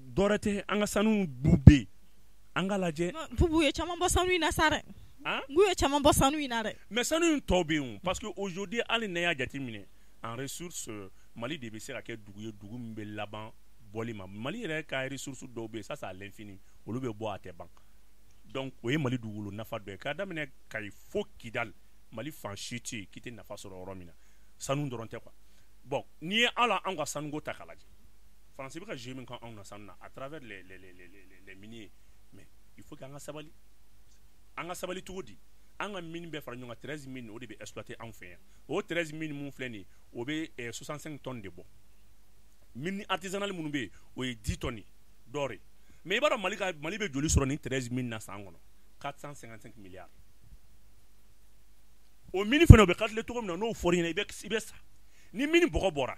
Dɔwɛrɛ tɛ, an ka sanu du bɛ yen, an ka lajɛ. Bubu ye caman bɔ sanu in na sa dɛ. N k'u ye caman bɔ sanu in na dɛ. Mais sanu in tɔ bɛ yen, parce que aujourd'hui, hali n'a y'a jateminɛ en ressources, Mali de bɛ se ka kɛ dugu ye, dugu min bɛ laban bɔli ma. Mali yɛrɛ ka ressources dɔw bɛ yen, ça c'est à l'infini, olu bɛ bɔ, a tɛ ban. Donc o ye Mali dugukolo nafa dɔ ye, k'a daminɛ Kayi fo Kidali, Mali fan si tɛ yen k'i tɛ nafa sɔrɔ yɔrɔ min na, sanu dɔrɔn tɛ quoi. Bon, n'i ye hali anw ka sanuko ta k'a lajɛ, Faransi bɛ ka jeu min kɛ anw na sanu na à travers les miniers, mais il faut qu'an ka sabali. An ka sabali cogo di? An ka mine bɛɛ fara ɲɔgɔn kan, 13 mines, o de bɛ exploiter anw fɛ yan. O 13 mines mun filɛ nin ye, o bɛ 65 tonnes de bɔ. Mine artisanale minnu bɛ yen, o ye 10 tonnes d'or ye. Mais i b'a dɔn Mali ka Mali bɛ joli sɔrɔ ni 13 mines na san kɔnɔ? 455 milliards. O mine fana, o bɛ calculer cogo min na, n'o fɔr'i ɲɛna, i bɛ sa. Ni mine bɔgɔ bɔra,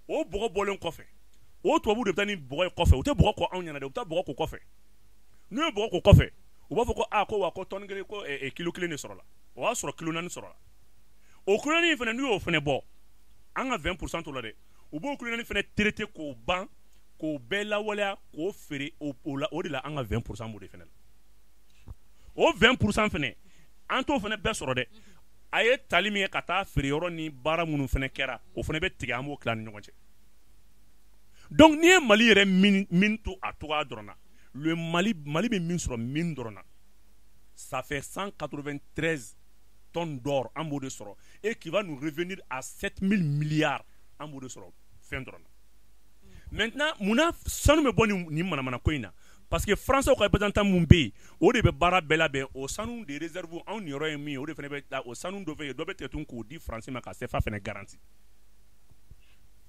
o bɔgɔ bɔlen kɔfɛ, o tubabu de bɛ taa ni bɔgɔ ye kɔfɛ. U tɛ bɔgɔ ko anw ɲɛna dɛ, u bɛ taa bɔgɔ ko kɔfɛ. N'u ye bɔgɔ ko kɔfɛ, u b'a fɔ ko aa, ko wa ko tɔni kelen, ko kilo kelen de sɔrɔla. O y'a sɔrɔ kilo 4 sɔrɔla. O kilo 4 in fana, n'u y'o fana bɔ, an ka 20% t'o la dɛ. U b'o kilo 4 fana traiter k'o ban, k'o bɛɛ lawaleya, k'o feere o la. O de la, an ka 20% b'o de fana la. O 20% fana, an t'o fana bɛɛ sɔrɔ dɛ. A ye tali min kɛ ka taa feere yɔrɔ ni baara minnu fana kɛra, o fana bɛ tigɛ, an b'o tila ni ɲɔgɔn cɛ. Donc n'i ye Mali yɛrɛ min to a cogoya dɔrɔn na, le Mali, Mali bɛ min sɔrɔ min dɔrɔn na, ça fait 193 tonnes d'or, an b'o de sɔrɔ, et qui va nous revenir à 7000 milliards, an b'o de sɔrɔ fɛn dɔrɔn na. Maintenant, munna sanu bɛ bɔ nin manamana ko in na? Parce que français ka représentant mun bɛ yen, o de bɛ baara bɛɛ labɛn. O sanu de réserve, anw niyɔrɔ ye min ye, o de fana bɛ taa o sanu dɔ fɛ yen, dɔ bɛ tigɛ tun k'o di français ma, ka CFA fana garanti.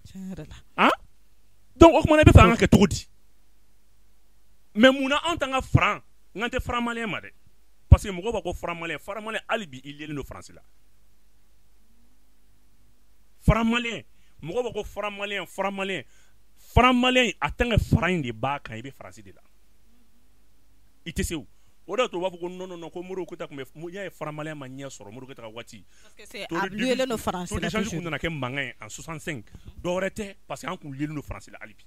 Tiɲɛ yɛrɛ la. Han, donc o kumana i bɛ fɛ an ka kɛ cogo di? Mais munna anw t'an ka franc? N kan tɛ franc malien ma dɛ, parce que mɔgɔw b'a ko franc malien, franc malien, hali bi i liélen don France la. Franc malien, mɔgɔw b'a ko franc malien, franc malien, franc malien, a tant que franc in de b'a kan, i bɛ France de la, i tɛ se. O o de y'a to u b'a fɔ ko non, non, non, ko Modibo Keyita tun bɛ, n'i y'a ye franc malien ma ɲɛ sɔrɔ Modibo Keyita ka waati, Parce que c'est a liélen don France taux la d'échange toujours. Kun nana kɛ mankan ye en 65, dɔwɛrɛ tɛ, parce que an kun liélen don France la hali bi.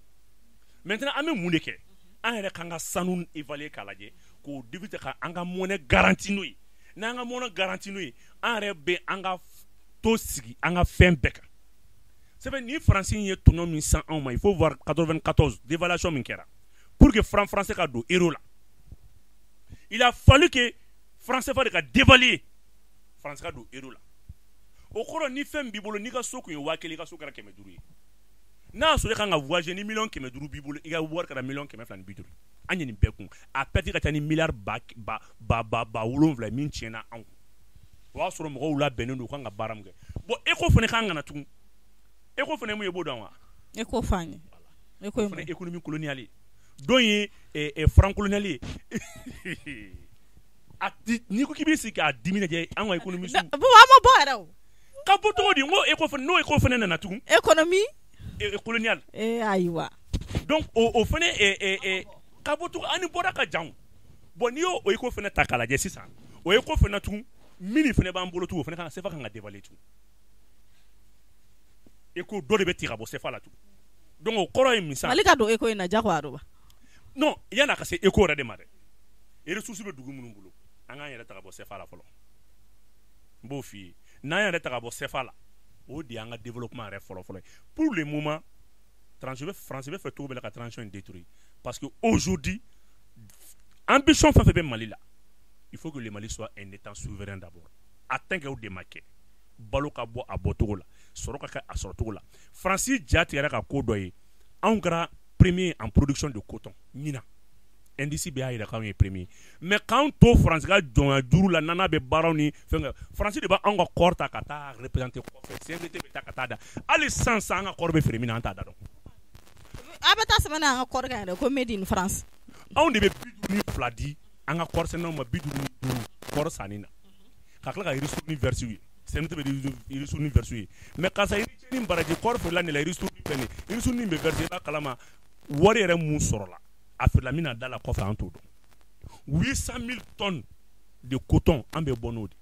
Maintenant, an bɛ mun de kɛ? An yɛrɛ k'an ka sanu évaluer k'a lajɛ, k'o débuter, ka an ka monnaie garantie n'o ye. N'an ka monnaie garantie n'o ye, an yɛrɛ bɛ an ka to sigi an ka fɛn bɛɛ kan. Sɛbɛn ni Faransi ye tɔnɔ min san anw ma, il faut voir 94 dévaluation min kɛra pour que franc français ka don euro la, il a fallu que franc CFA de ka dévaluer, France ka don euro la. O kɔrɔ, ni fɛn b'i bolo, n'i ka so kun ye 1000, i ka so kɛra 500 ye. N'a y'a sɔrɔ e kan ka voyager ni miliyɔn 500 b'i bolo, i ka wari kɛra miliyɔn 250. An ye nin bɛɛ kun, a perte ka ca ni miliyari ba ba ba ba ba wolonwula min tiɲɛna anw kun. O y'a sɔrɔ mɔgɔw labɛnnen don, u kan ka baara min kɛ. Bon, ECO fana kan ka na tugun. ECO fana ye mun ye, i b'o dɔn wa? ECO f'an ye. ECO ye O fana mun ye? Économie coloniale ye, dɔ ye franc colonial ye. A ti n'i ko k'i b'i sigi k'a dimi lajɛ, an ka économie Bubu, an ma bɔ yɛrɛ o. Ka bɔ cogo di? N ko éco fana, n'o éco fana nana tugun. Économie coloniale. Ayiwa. Donc o fana ka bɔ cogo, an ni bɔra ka jan. Bon, n'i y'o éco fana ta k'a lajɛ sisan, o éco fana tugun, min fana b'an bolo tugun, o fana kan CFA kan ka dévaluer tugun. Éco dɔ de bɛ tigɛ ka bɔ CFA la tugun. Donc o kɔrɔ ye min sisan? Mali ka don éco in na, jagoya don wa? Non, yan'a ka se éco yɛrɛ de ma dɛ, ressources bɛ dugu minnu bolo, an k'an yɛrɛ ta ka bɔ CFA la fɔlɔ. N b'o f'i ye, n'an yɛrɛ ta ka bɔ CFA la, o de y'an ka développement yɛrɛ fɔlɔ-fɔlɔ ye. Pour le moment, transition bɛ, France bɛ fɛ cogo bɛɛ la ka transition in détruire, parce que aujourd'hui, ambition fɛn fɛn bɛ Mali la, il faut que le Mali soit un état souverain d'abord. A tant que o de ma kɛ, balo ka bɔ a bɔcogo la, sɔrɔ ka kɛ a sɔrɔcogo la. Faransi ja tigɛra ka ko dɔ ye, anw kɛra premier en production de coton ɲinan, indice bɛ y'a jira k'anw ye premier, mais k'anw to Faransi ka jɔnya juru la, n'an bɛ baaraw ni fɛn kɛ, Faransi de b'anw ka kɔɔri ta ka taa représenter kɔfɛ. CNT bɛ taa ka taa da hali sisan sisan, an ka kɔɔri bɛ feere min na, an t'a da dɔn. A bɛ taa sɛbɛn an ka kɔɔri kan yɛrɛ ko made in France. Anw de bɛ 52 di an ka kɔɔri sɛnɛnaw ma, 55 kɔɔri sanni na, ka tila ka ristourne verser u ye. CNT bɛ ristourne verser u ye, mais karisa ni baraji kɔɔri feerela nin la, ristourne filɛ nin ye, ristourne bɛ verser, i b'a kalama wari yɛrɛ mun sɔrɔla a feerela min na da la kɔfɛ, an t'o dɔn. 800 000 tonnes de coton, an bɛ bɔ n'o de.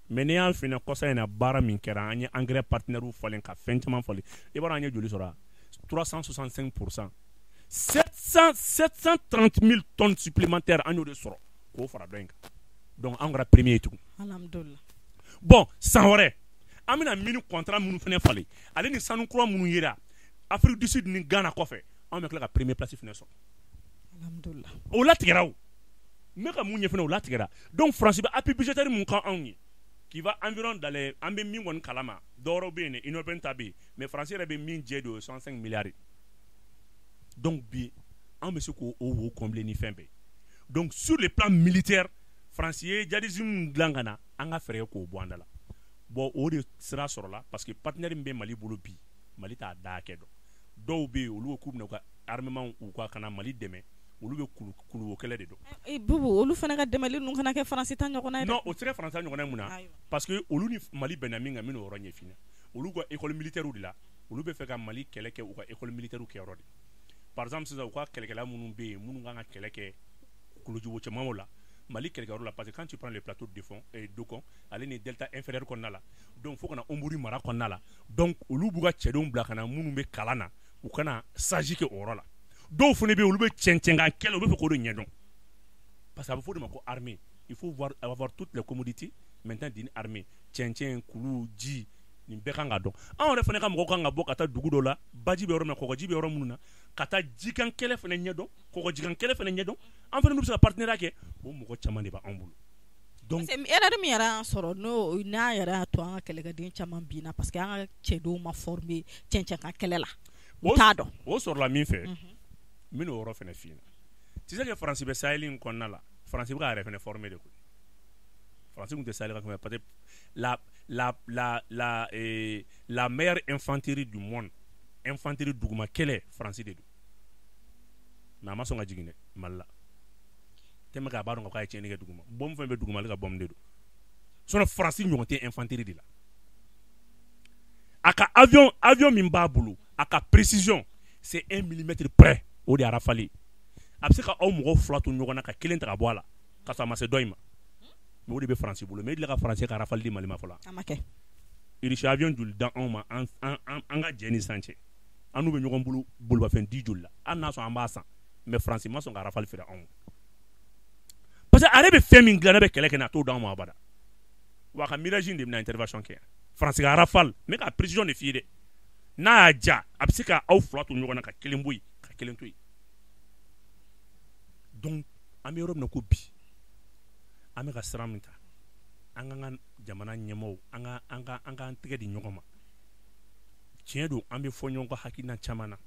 Mais n'i y'an finɛ kɔsa in na, baara min kɛra, an ye engrais partenaires falen ka fɛn caman falen, i b'a dɔn an ye joli sɔrɔ? 365%, 700 730 000 tonnes supplémentaires, an y'o de sɔrɔ k'o fara dɔ in kan. Donc an kɛra premier ye tugun. Alhamdulillah. Bon, san wɛrɛ an bɛna mini contrat minnu fana falen, ale ni sanu kura minnu yera Afrique du Sud ni Ghana kɔfɛ, anw bɛ tila ka premier place fana sɔrɔ. Alhamdulillah. O latigɛra, o n bɛ ka mun ɲɛfɔ, o latigɛra. Donc France bɛ appui budgétaire mun kan anw ye, qui va environ dans les, an bɛ min kɔni kalama, dɔwɛrɛw bɛ yen dɛ, Union européenne ta bɛ yen, mais France yɛrɛ bɛ min jɛ de, o ye 65 milliards ye. Donc bi an bɛ se k'o wo combler ni fɛn bɛɛ. Donc sur le plan militaire, France ye djihadisme dilan ka na, an ka fɛɛrɛ k'o bɔ an da la. Bon, o de sira sɔrɔla parce que partenaire min bɛ Mali bolo bi, Mali t'a da hakɛ dɔn. Dɔw bɛ yen, olu ko k'u bɛna u ka armement u ka na Mali dɛmɛ, olu bɛ kuluwo kɛlɛ de dɔn. Bubu, olu fana ka dɛmɛli ninnu kana kɛ Faransi ta ɲɔgɔnna ye dɛ. Non, o tɛ se ka Faransi ta ɲɔgɔnna ye. Mun na? Parce que olu ni Mali bɛnna min kan, n bɛn'o yɔrɔ ɲɛf'i ɲɛna. Olu ka école militaire de la, olu bɛ fɛ ka Mali kɛlɛ kɛ u ka école militaire kɛyɔrɔ de. Par exemple sisan, u ka kɛlɛkɛla minnu bɛ yen, minnu kan ka kɛlɛ kɛ kulujugu cɛmanw la, Mali kɛlɛkɛyɔrɔ la, parce que quand tu prends le plateau de fond Dokon, ale ni delta inférieur kɔnɔna la, donc fo ka na Hombori mara kɔnɔna la, donc olu b'u ka cɛdenw bila ka na, minnu bɛ kalan na, u kana stage kɛ o yɔrɔ la. Dɔw fana bɛ yen, olu bɛ cɛncɛnkan kɛlɛ, olu bɛ fɛ k'o de ɲɛdɔn, parce que a bɛ fɔ o de ma ko armée, il faut voir avoir toutes les commodités maintenant d'une armée: cɛncɛn, kulu, ji, nin bɛɛ kan ka dɔn. Anw yɛrɛ fana ka mɔgɔw kan ka bɔ ka taa dugu dɔ la, baji bɛ yɔrɔ min na, kɔgɔji bɛ yɔrɔ minnu na, ka taa jikan kɛlɛ fana ɲɛdɔn, kɔgɔjikan kɛlɛ fana ɲɛdɔn. An fana bɛ se ka partenariat kɛ, o mɔgɔ caman de b'anw bolo. Donc parce que erreur min yɛrɛ y'an sɔrɔ, n'o n'a yɛrɛ y'a to an ka kɛlɛkɛden caman binna, parce que an ka cɛdenw ma former cɛncɛn kan kɛlɛ la, u t'a dɔn. O sɔrɔla min fɛ, n bɛn'o yɔrɔ fana f'i ɲɛna. Tu sais que Faransi bɛ Sahel in kɔnɔna la, Faransi bɛ k'a yɛrɛ fana former de koyi. Faransi tun tɛ Sahel kan, parce que la meilleure infanterie du monde, infanterie duguma kɛlɛ, Faransi de don. Mais a ma sɔn ka jigin dɛ Mali la, tellement que a b'a dɔn k'a ye tiɲɛni kɛ duguma, bombe fɛn bɛ duguma, ale ka bombe de don. Sinon Faransi ɲɔgɔn tɛ infanterie de la. A ka avion min b'a bolo, a ka précision, c'est 1 millimètre près, o de ye Rafale. A bɛ se ka aw mɔgɔ fila to ɲɔgɔn na ka kelen ta ka bɔ a la ka sɔrɔ a ma se dɔ in ma. Mais o de bɛ Faransi bolo. Mais e delila ka Faransi ka Rafale di Mali ma fɔlɔ? A ma kɛ. Irisi avion joli dan anw ma? An ka jɛ ni sisan cɛ, an n'u bɛ ɲɔgɔn bolo bolomafɛn di joli la, hali n'a sɔrɔ an b'a san, mais Faransi ma sɔn ka Rafale feere anw ma, parce que ale bɛ fɛn min dilan, ne bɛ kɛlɛ kɛ n'a, a t'o d'anw ma abada. Wa a ka Mirage de bɛna intervention kɛ yan. Faransi ka Rafale, n bɛ ka précision de f'i ye dɛ, n'a y'a ja, a bɛ se ka aw fila to ɲɔgɔn na ka kelen bɔ yen ka kelen to yen. Donc an bɛ yɔrɔ min na ko bi, an bɛ ka sira min ta, an k'an ka jamana ɲɛmaaw, an k'an tɛgɛ di ɲɔgɔn ma. Tiɲɛ don, an bɛ fɔ ɲɔgɔn kɔ hakilina caman na,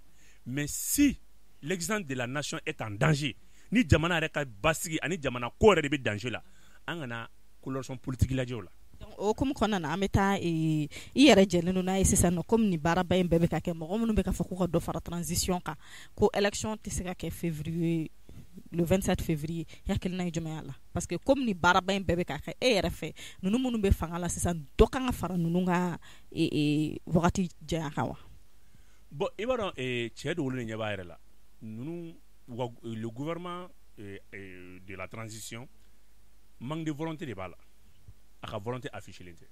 mais si l'existence de la nation est en danger, ni jamana yɛrɛ ka basigi ani jamana ko yɛrɛ de bɛ danger la, an kana coloration politique lajɛ o la. Donc o hukumu kɔnɔna na, an bɛ taa i yɛrɛ jɛlen don n'a ye sisan nɔ, komi nin baaraba in bɛɛ bɛ ka kɛ, mɔgɔ minnu bɛ ka fɔ k'u ka dɔ fara transition kan, ko élection tɛ se ka kɛ février. le 27 février, hakilina ye jumɛn y'a la? Parce que comme ni baaraba in bɛɛ bɛ ka kɛ e yɛrɛ fɛ, ninnu minnu bɛ fanga la sisan, dɔ kan ka fara ninnu ka wagati janya kan wa? Bon, i b'a dɔn, cɛ dogolen de ɲɛ b'a yɛrɛ la. Ninnu, le gouvernement de la transition, manque de volonté de b'a la. A ka volonté affiché len tɛ.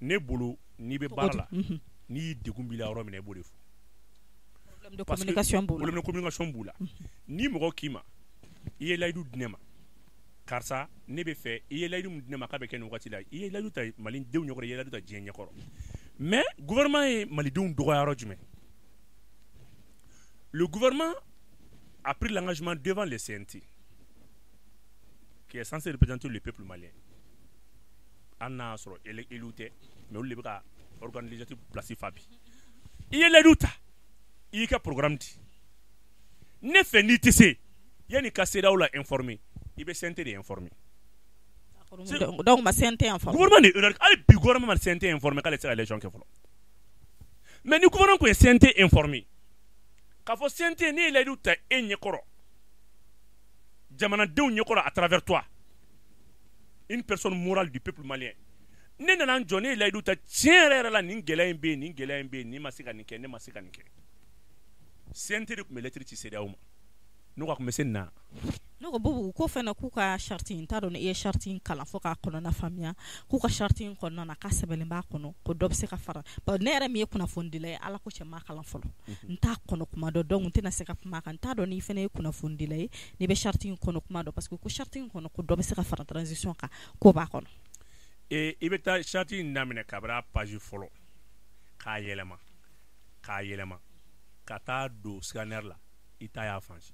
Ne bolo, n'i bɛ baara la, n'i degun b'i la yɔrɔ min na, i b'o de fɔ. Problème de communication b'u la. Problème de communication b'u la. Ni mɔgɔ k'i ma i ye layidu di ne ma, karisa, ne bɛ fɛ, i ye layidu min di ne ma k'a bɛ kɛ nin wagati la, i ye layidu ta malidenw ɲɛkɔrɔ, i ye layidu ta diɲɛ ɲɛkɔrɔ. Mais gouvernement ye malidenw dɔgɔya yɔrɔ jumɛn? Le gouvernement a pris l'engagement devant le CNT, qui est censé représenter le peuple malien. Hali n'a y'a sɔrɔ élu tɛ, mais olu de bɛ ka organe législatif place fa bi. I ye layidu ta, i y'i ka programme di. Ne fɛ, n'i tɛ se, yanni ka CEDEAO la informer, i bɛ CNT de informer. Donc ma CNT informer. Gouvernement de erreur, hali bi gouvernement ma CNT informer k'ale tɛ se ka élection kɛ fɔlɔ. Mais ni gouvernement tun ye CNT informer k'a fɔ CNT, ne ye layidu ta e ɲɛkɔrɔ, jamanadenw ɲɛkɔrɔ, à travers toi, une personne morale du peuple malien, ne nana n jɔ, ne ye layidu ta, tiɲɛ yɛrɛ yɛrɛ la, nin gɛlɛya in bɛ yen, nin gɛlɛya in bɛ yen, nin ma se ka nin kɛ, ne ma se ka nin kɛ. CNT de tun bɛ lettre ci CEDEAO ma. Ne ko a tun bɛ se nin na. Ne ko Bubu, ko fɛnɛ k'u ka charte in, n t'a dɔn ni i ye charte in kalan fo k'a kɔnɔna faamuya, k'u ka charte in kɔnɔna na, k'a sɛbɛnlen b'a kɔnɔ ko dɔ bɛ se ka fara. Ne yɛrɛ min ye kunnafonidila ye, Ala ko cɛ, m'a kalan fɔlɔ, n t'a kɔnɔ kuma dɔn, donc n tɛna se ka kuma a kan. N t'a dɔn n'i fɛnɛ ye kunnafonidila ye, n'i bɛ charte in kɔnɔ kuma dɔn, parce que ko charte in kɔnɔ ko dɔ bɛ se ka fara transition kan, k'o b'a kɔnɔ. Ee, i bɛ taa charte in daminɛ kabini a page fɔlɔ, k'a yɛlɛma, k'a yɛlɛma ka taa don scanner la, i t'a y'a fan si.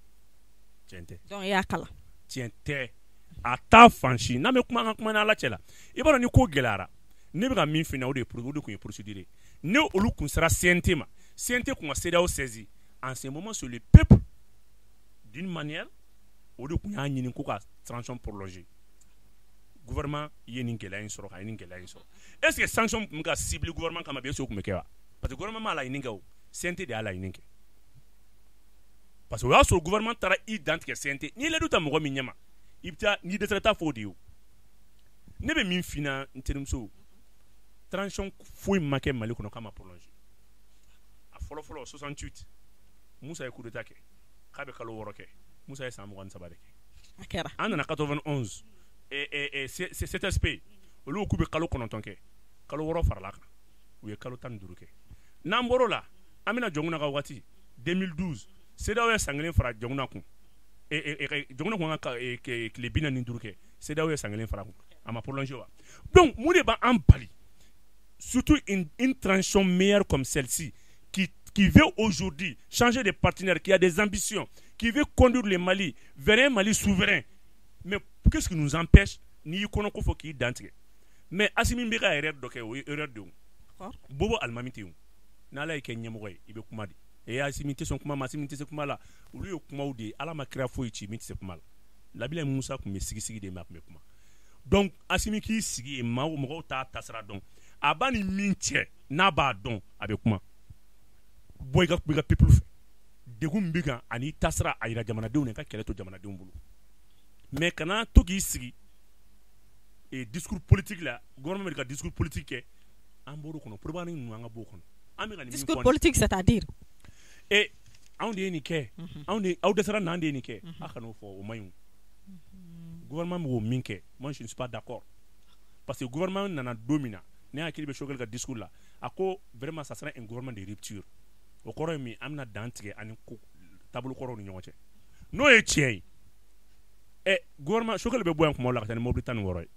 Tiɲɛ tɛ. Donc i y'a kalan. Tiɲɛ tɛ, a t'a fan si. N'an bɛ kuma, an ka kuma ni Ala cɛ la. I b'a dɔn, ni ko gɛlɛyara, ne bɛ ka min f'i ɲɛna, o de tun ye procédure ye. Ne olu kun sera CNT ma, CNT kun ka CEDEAO saisi en ce moment, sur le peuple d'une manière, o de kun y'a ɲini ko ka transition prolonger. Gouvernement ye nin gɛlɛya in sɔrɔ, ka ye nin gɛlɛya in sɔrɔ. Est ce que sanction tun bɛ ka cible gouvernement kama bi, est ce que o tun bɛ kɛ wa? Parce que gouvernement m'a laɲini kɛ, o CNT de y'a laɲini kɛ. Parce que o y'a sɔrɔ gouvernement taara i dantigɛ CNT. N'i ye layidu ta mɔgɔ min ɲɛma, i bɛ taa, n'i dɛsɛra, taa fɔ o de ye. O ne bɛ min f'i ɲɛna, n terimuso, transition foyi ma kɛ Mali kɔnɔ k'a ma prolonger. A fɔlɔ fɔlɔ, 68, Musa ye coup d'état kɛ k'a bɛ kalo 6 kɛ. Musa ye san 23 de kɛ. A kɛra. An nana 91, CTSP, olu k'u bɛ kalo 9 kɛ, kalo 6 farala kan, u ye kalo 15 kɛ. N'an bɔr'o la, an bɛna Jɔnkuna ka waati, 2012, CEDEAO ye san kelen fara Jɔnkuna kun. Jɔnkuna kun ka tile 45 kɛ, CEDEAO ye san kelen fara kun, a ma prolonger wa? Donc mun de b'an bali, surtout une transition meilleure comme celle-ci, qui veut aujourd'hui changer de partenaire, qui a des ambitions, qui veut conduire le Mali vers un Mali souverain? Mais qu'est-ce qui nous empêche? N'i kɔnɔ ko fɔ k'i dantigɛ. Mais Assimi bɛ ka erreur dɔ kɛ, o ye erreur de ye. Bobo alimami tɛ yen. N'Ala y'i kɛ ɲɛmɔgɔ ye, i bɛ kuma de. E Assimi tɛ sɔn kuma ma, Assimi tɛ se kuma la. Olu ye kumaw de ye. Ala ma kira foyi ci min tɛ se kuma la. Labila Musa tun bɛ sigi sigi de, mais a tun bɛ kuma. Donc Assimi k'i sigi yen, maaw mɔgɔw t'a tasira dɔn. A b'a ni min cɛ, n'a b'a dɔn, a bɛ kuma. Bɔ i ka peuple fɛ. Degun min b'i kan ani tasira, a yira jamanadenw na, i ka kɛlɛ to jamanadenw bolo. Mais kana to k'i sigi et discours politique la, gouvernement bɛ ka discours politique kɛ, an bɔr'o kɔnɔ. Propagande ninnu, an ka b'o kɔnɔ. An bɛ ka nin min Discours fɔ nin politique, c'est-à-dire? E, anw de ye nin kɛ, anw de, aw dɛsɛra nin, an de ye nin kɛ. A kan'o fɔ, o man ɲi. O gouvernement b'o min kɛ, moi je ne suis pas d'accord, parce que gouvernement nana don min na, ne hakili bɛ Choguel ka discours la, a ko vraiment ça sera un gouvernement de rupture. O kɔrɔ ye min? An bɛna dan tigɛ ani ko taabolo kɔrɔw ni ɲɔgɔn cɛ. N'o ye tiɲɛ ye, ɛ, gouvernement Choguel bɛ bɔ yan kuma la ka taa ni mobili 16 ye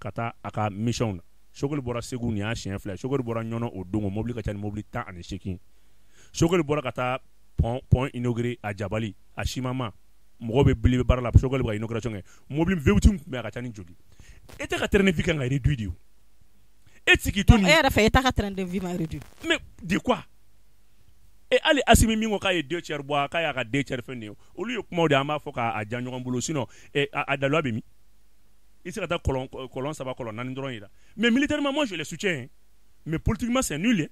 ka taa a ka mission na. Choguel bɔra Segu, nin y'a siɲɛ fila ye. Choguel bɔra Ɲɔnɔ, o don o mobili ka ca ni mobili 18. Choguel bɔra ka taa pont inauguré a Jabali, a Simama, mɔgɔw bɛ bili baara la, Choguel bɛ ka inauguration kɛ, mobili V8 tun bɛ yen, a ka ca ni joli? E tɛ ka train de vie kan ka réduit de? O e tɛ se k'i to nin E yɛrɛ fɛ, e ta ka train de vie ma réduit? Mais de quoi? E hali Assimi min ko k'a ye 2/3 bɔ, k'a y'a ka 2/3 fɛn nin ye, olu ye kumaw de ye, an b'a fɔ k'a ja ɲɔgɔn bolo. Sinon a daluya bɛ min? I tɛ se ka taa kɔlɔn saba, kɔlɔn naani dɔrɔn yira. Mais militairement, moi je les soutiens, mais politiquement c'est nul.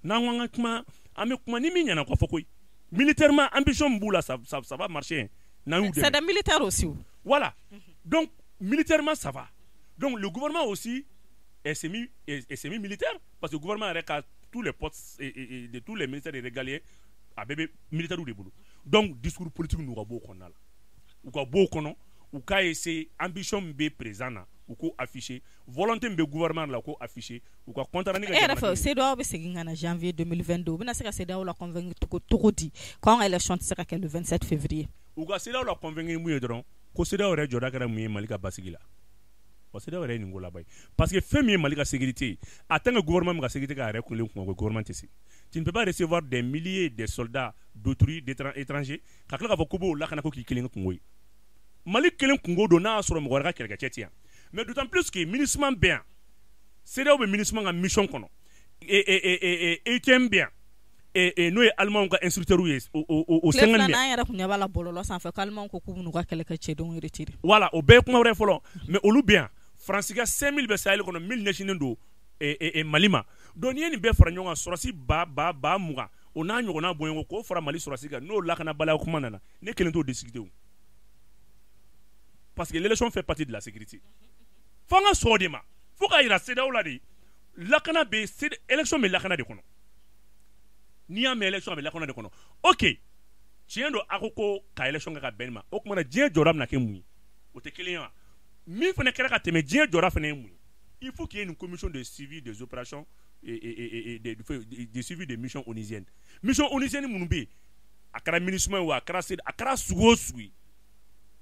N'an ko an ka kuma, an bɛ kuma ni min ɲɛna kɔ fɔ koyi. Militairement, ambition min b'u la, ça va marcher. N'an y'u dɛmɛ. C'est des militaires aussi. Voilà. Donc militairement, ça va. Donc le gouvernement aussi est semi militaire, parce que le gouvernement yɛrɛ ka tous les postes et de tous les ministères régaliens, a bɛɛ bɛ militaires de bolo. Donc discours politique ninnu ka bɔ o kɔnɔna la, u ka bɔ o kɔnɔ, u k'a essayer, ambition min bɛ président na, u k'o afficher, volonté min bɛ gouvernement la, u k'o afficher, u ka contrat ni ka E yɛrɛ fɛ, jamanadenw. CEDEAO bɛ segin ka na janvier 2022, u bɛna se ka CEDEAO la convaincre cogo di k'anw ka élection tɛ se ka kɛ le 27 février? U ka CEDEAO la convaincre mun ye dɔrɔn, ko CEDEAO yɛrɛ jɔda kɛra mun ye Mali ka basigi la. Wa CEDEAO yɛrɛ ye nin ko laban ye, parce que fɛn min ye Mali ka sécurité ye, en tant que gouvernement min ka sécurité k'a yɛrɛ kulen kungo, gouvernement tɛ se. Tu ne peux pas recevoir des milliers de soldats d'autrui, d'étrangers, ka tila k'a fɔ ko b'o lakana, ko k'i kelen kungo ye. Mali kelen kungo don, n'a y'a sɔrɔ mɔgɔ wɛrɛ ka kɛlɛkɛcɛ tɛ yan. Mais d'autant plus que MINUSMA bɛ yan, CEDEAO bɛ MINUSMA ka mission kɔnɔ, EUTM bɛ yan, n'o ye Alimanw ka instructeurs ye, o Tile sɛngɛn bɛ filanan yan. an yɛrɛ kun ɲɛ b'a la bɔlɔlɔ sanfɛ k'Alimanw ko k'u bɛn'u ka kɛlɛkɛcɛdenw retirer. Voilà, o bɛɛ ye kuma wɛrɛ fɔlɔ, mais olu bɛ yan. Faransi ka 5000 bɛ Sahel kɔnɔ, 1000 ɲɛsinnen don Mali ma. Donc n'i ye nin bɛɛ fara ɲɔgɔn kan, sɔrɔsi ba 20, o n'a ɲɔgɔnna bɔɲɔgɔn k'o fara Mali sɔrɔsi kan, n'o lakanabaliya kuma nana, ne kelen t'o décider o, parce que l'élection fait partie de la sécurité. Fo an ka sɔn o de ma, fo k'a yira CEDEAO la de, lakana bɛ, élection bɛ lakana de kɔnɔ. N'i y'a mɛn élection, a bɛ lakana de kɔnɔ. Ok, tiɲɛ don, a ko ka élection kɛ ka bɛn nin ma, o tuma na diɲɛ jɔda bɛna kɛ mun ye? O tɛ kelen ye wa? Min fana kɛra ka tɛmɛ, diɲɛ jɔda fana ye mun ye? Il faut qu'il y ait une commission de suivi des opérations et de suivi des missions onusiennes. Mission onusienne minnu bɛ yen, a kɛra MINUSMA ye o, a kɛra a kɛra sugu o sugu ye,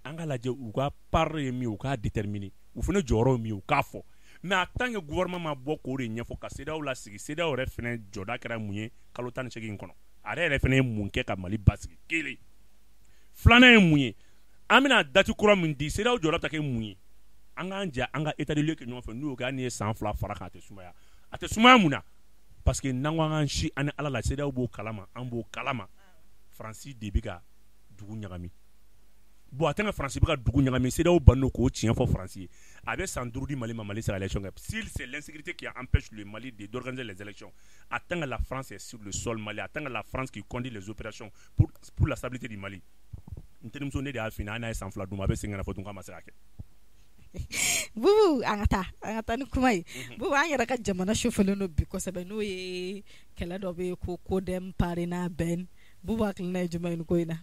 an ka lajɛ u ka part ye min ye, u k'a déterminer, u fana jɔyɔrɔ ye min ye, u k'a fɔ. Mais en tant que gouvernement ma bɔ k'o de ɲɛfɔ, ka CEDEAO lasigi, CEDEAO yɛrɛ fana jɔda kɛra mun ye kalo 18 in kɔnɔ? A yɛrɛ fana ye mun kɛ ka Mali basigi? Kelen. Filanan ye mun ye? An bɛna date kura min di, CEDEAO jɔda bɛ taa kɛ mun ye? An k'an jɛ an ka état de lieu kɛ ɲɔgɔn fɛ. N'u y'o kɛ, hali n'i ye san 2 fara kan, a tɛ sumaya. A tɛ sumaya mun na? Parce que n'an ko an k'an si an ni Ala la, CEDEAO b'o kalama, an b'o kalama. Faransi de bɛ ka dugu ɲagami. Bon, a tɛ ka Faransi bɛ ka dugu ɲagami, CEDEAO bannen k'o tiɲɛ fɔ Faransi ye. A bɛ san 5 di Mali ma, Mali sera élection kɛ. Si c'est l'insécurité qui empêche le Mali de d'organiser les élections, en tant que la France est sur le sol malien, en tant que la France qui conduit les opérations pour la stabilité du Mali, n terimuso, ne de y'a f'i ɲɛna, hali n'a ye san 2 d'u ma, a bɛ segin ka na fɔ tun k'a ma se ka kɛ. Bubu, an ka taa ni kuma ye. Bubu, an yɛrɛ ka jamana sufɛlen don bi kosɛbɛ, n'o ye kɛlɛ dɔ bɛ yen ko CODEM, PARENA, BEN. Bubu hakilina ye jumɛn ye nin ko in na?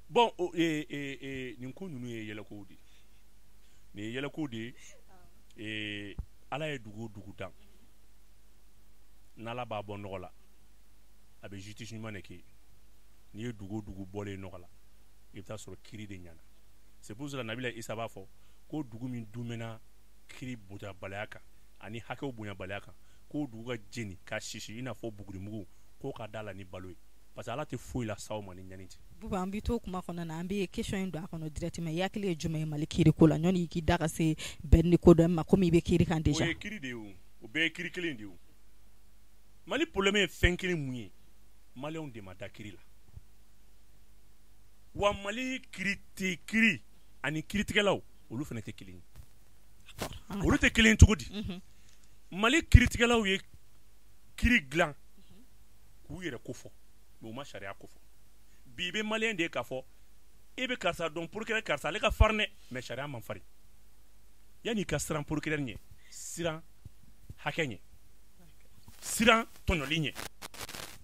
Bon, nin ko ninnu ye yɛlɛkow de ye, nin ye yɛlɛkow de ye. Ala ye dugu o dugu dan, n'Ala b'a bɔ nɔgɔ la, a bɛ justice ɲuman de kɛ. N'i ye dugu o dugu bɔlen nɔgɔ la, i bɛ taa sɔrɔ kiiri de ɲɛna. C'est pour cela Nabila Isa b'a fɔ ko dugu min dumɛna kiiri bonyabaliya kan ani hakɛw bonyabaliya kan, k'o dugu ka jeni ka sisi i n'a fɔ bugurimugu, k'o ka da la ni balo ye, parce que Ala tɛ foyi la s'aw ma ni ɲani tɛ. Bubu, an bɛ to kuma kɔnɔna na, an bɛ question in don a kɔnɔ directement. I hakili ye jumɛn ye Mali kiiri ko la, ɲɔni i k'i da ka se bɛn ni ko dɔ ma, komi i bɛ kiiri kan déjà? O ye kiiri de ye, o o bɛɛ ye kiiri kelen de ye. O Mali problème ye fɛn kelen mun ye? Maliyɛnw de ma da kiiri la. Wa Mali kiiri tɛ, kiiri ani kiiritigɛlaw, olu fana tɛ kelen ye. Olu tɛ kelen ye cogo di? Mali kiiritigɛlaw ye kiiri dilan k'u yɛrɛ ko fɔ, mais u ma sariya ko fɔ. Bi i bɛ maliyɛn de ye k'a fɔ e bɛ karisa dɔn, procureur karisa, ale ka farin dɛ, mais sariya man farin. Yanni i ka siran procureur ɲɛ, siran hakɛ ɲɛ, siran tɔɲɔli ɲɛ.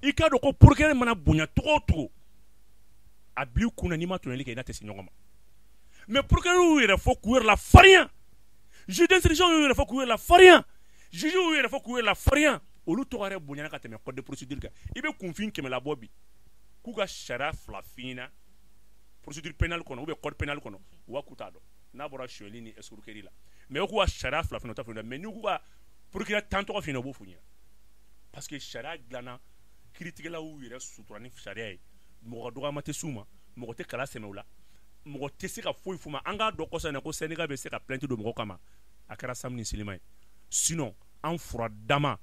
I k'a dɔn ko procureur mana bonya cogo o cogo, a bil'i kun na, n'i ma tɔɲɔli kɛ, i n'a tɛ se ɲɔgɔn ma. Mais procureur y'u yɛrɛ fɔ k'u yɛrɛ la farinya, juge d'instruction y'u yɛrɛ fɔ k'u yɛrɛ la farinya, juge y'u yɛrɛ fɔ k'u yɛrɛ la farinya. Olu tɔgɔ yɛrɛ bonyana ka tɛmɛ code de procédure kan. I bɛ kunfin 100 labɔ bi k'u ka sariya 2 f'i ɲɛna procédure pénale kɔnɔ ou bien code pénal kɔnɔ, u b'a k'u t'a dɔn n'a bɔra sonyɛli ni escroquerie la. Mais u k'u ka sariya 2 f'i ɲɛna, u t'a f'i ɲɛna. Mais n'i k'u ka procureur 10 tɔgɔ f'i ɲɛna, u b'o f'u ɲɛna, parce que sariya dilanna, kiiritigɛlaw y'u yɛrɛ sutura ni sariya ye. Mɔgɔ dɔgɔyama tɛ s'u ma, mɔgɔ tɛ kala sɛmɛ u la, mɔgɔ tɛ se ka foyi f'u ma. An k'a dɔn kɔsa in na ko syndicat bɛ se ka plainte don mɔgɔ kama, a kɛra Sam ni Silima ye. Sinon an fura dama,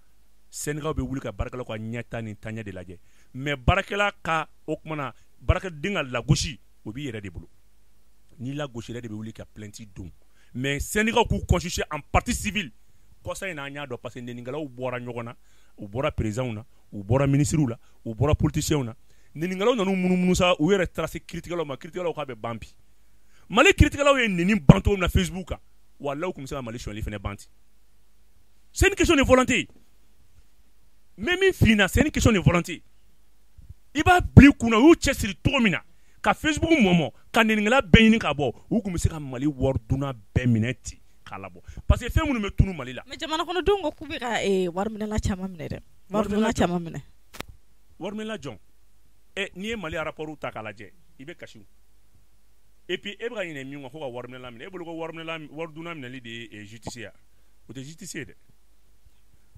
syndicat bɛ wuli ka baarakɛlaw ka ɲɛta ni taaɲɛ de lajɛ. Mais baarakɛla ka, o kumana na, baarakɛden ka lagosi, o b'i yɛrɛ de bolo. N'i lagosi yɛrɛ de bɛ wuli ka plainte don. Mais syndicat k'u constituer en partie civile, kɔsa in na an y'a dɔn, parce que nɛnikɛlaw bɔra ɲɔgɔn na, u bɔra présidents na, u bɔra ministres la, u bɔra politiciens na. Neninkɛlaw nana munumunu sa, u yɛrɛ taara se kiiritigɛlaw ma. Kiiritigɛlaw k'a bɛ ban bi. Mali kiiritigɛlaw ye neni ban cogo min na Facebook kan, walahi u tun bɛ se ka Mali sonyali fana ban ten. C'est une question de volonté. N bɛ min f'i ɲɛna, c'est une question de volonté. I b'a bila i kunna, u y'u cɛsiri cogo min na ka Facebook mɔmɔ, ka neninkɛla bɛɛ ɲini ka bɔ, u tun bɛ se ka Mali wari dunna bɛɛ minɛ ten k'a labɔ, parce que fɛn minnu bɛ tunu Mali la. Mais jamana kɔnɔdenw ko k'u bɛ ka wariminɛla caman minɛ dɛ, waridunna caman minɛ. Wariminɛla jɔn? Ɛ, n'i ye Mali rapport ta k'a lajɛ, i bɛ kasi. Et puis e bɛ ka ɲinɛ min kɔ, ko ka wariminɛla minɛ, e bolo ko wariminɛla, waridunna minɛli de ye justice ye? O tɛ justice ye dɛ.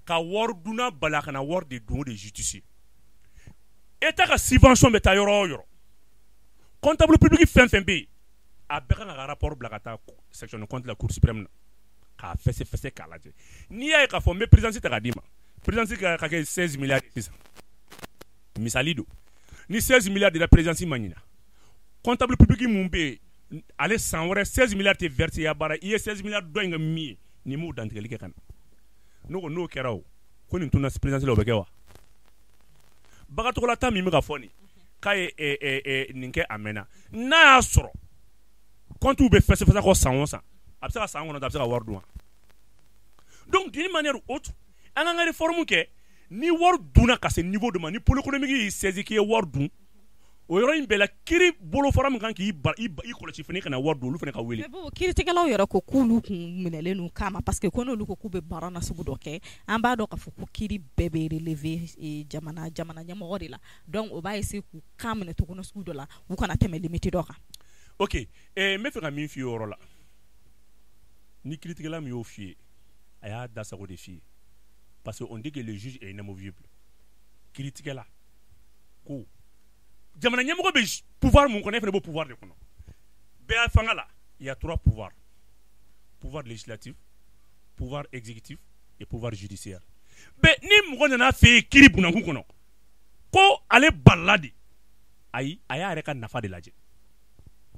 Ka waridunna bali a kana wari de dun, o de ye justice ye. État ka subvention bɛ taa yɔrɔ o yɔrɔ, comptable public fɛn fɛn bɛ yen, a bɛɛ kan ka rapport bila ka taa section de compte la, Cour suprême na, k'a fɛsɛ fɛsɛ k'a lajɛ. N'i y'a ye k'a fɔ n bɛ présidence ta k'a d'i ma, présidence ka kɛ 16 milliards sisan, misali don, ni 16 milliards dira présidence ma ɲina, comptable public mun bɛ yen, ale san wɛrɛ 16 milliards tɛ versé ya baara. I ye 16 milliards dɔ in kɛ min ye, n'i m'o dantigɛli kɛ ka na, ne ko n'o kɛra, o ko nin tunna présidence la, o bɛ kɛ wa? Bagatɔgɔlata min bɛ ka fɔ nin k'a ye nin kɛ, a mɛnna. N'a y'a sɔrɔ compte bɛ fɛsɛ fɛsɛ kɔ san o san, a bɛ se ka san kɔnɔ, a bɛ se ka wari dun wa? Donc d'une manière ou autre, an k'an ka réforme kɛ. Ni wari dunna ka se niveau dɔ ma, ni pôle économique y'i saisi k'i ye wari dun, o yɔrɔ in bɛɛ la, kiiri bolofara min kan k'i i kɔlɔsi fana kana wari dun, olu fana ka wele. Mais bon, kiiritigɛlaw yɛrɛ ko k'olu kun minɛlen don kama, parce que ko n'olu ko k'u bɛ baara nasugu dɔ kɛ, an b'a dɔn k'a fɔ ko kiiri bɛɛ bɛ relever jamana ɲɛmɔgɔ de la. Donc o b'a essayer k'u kan minɛ cogo nasugu dɔ la, u kana tɛmɛ limite dɔ kan. Ok, n bɛ fɛ ka min f'i ye o yɔrɔ la, ni kiiritigɛla min y'o f'i ye, a y'a da sago de f'i ye, parce que on dit que le juge est inamovible. Kiiritigɛla ko jamana ɲɛmɔgɔ bɛ pouvoir mun kɔnɔ, e fana b'o pouvoir de kɔnɔ. Bɛɛ fanga la, il y a trois pouvoirs: pouvoir législatif, pouvoir exécutif et pouvoir judiciaire. Bɛɛ ni mɔgɔ nana fɛ yen kiiri bunakun kɔnɔ ko ale balila de, ayi, a y'a yɛrɛ ka nafa de lajɛ.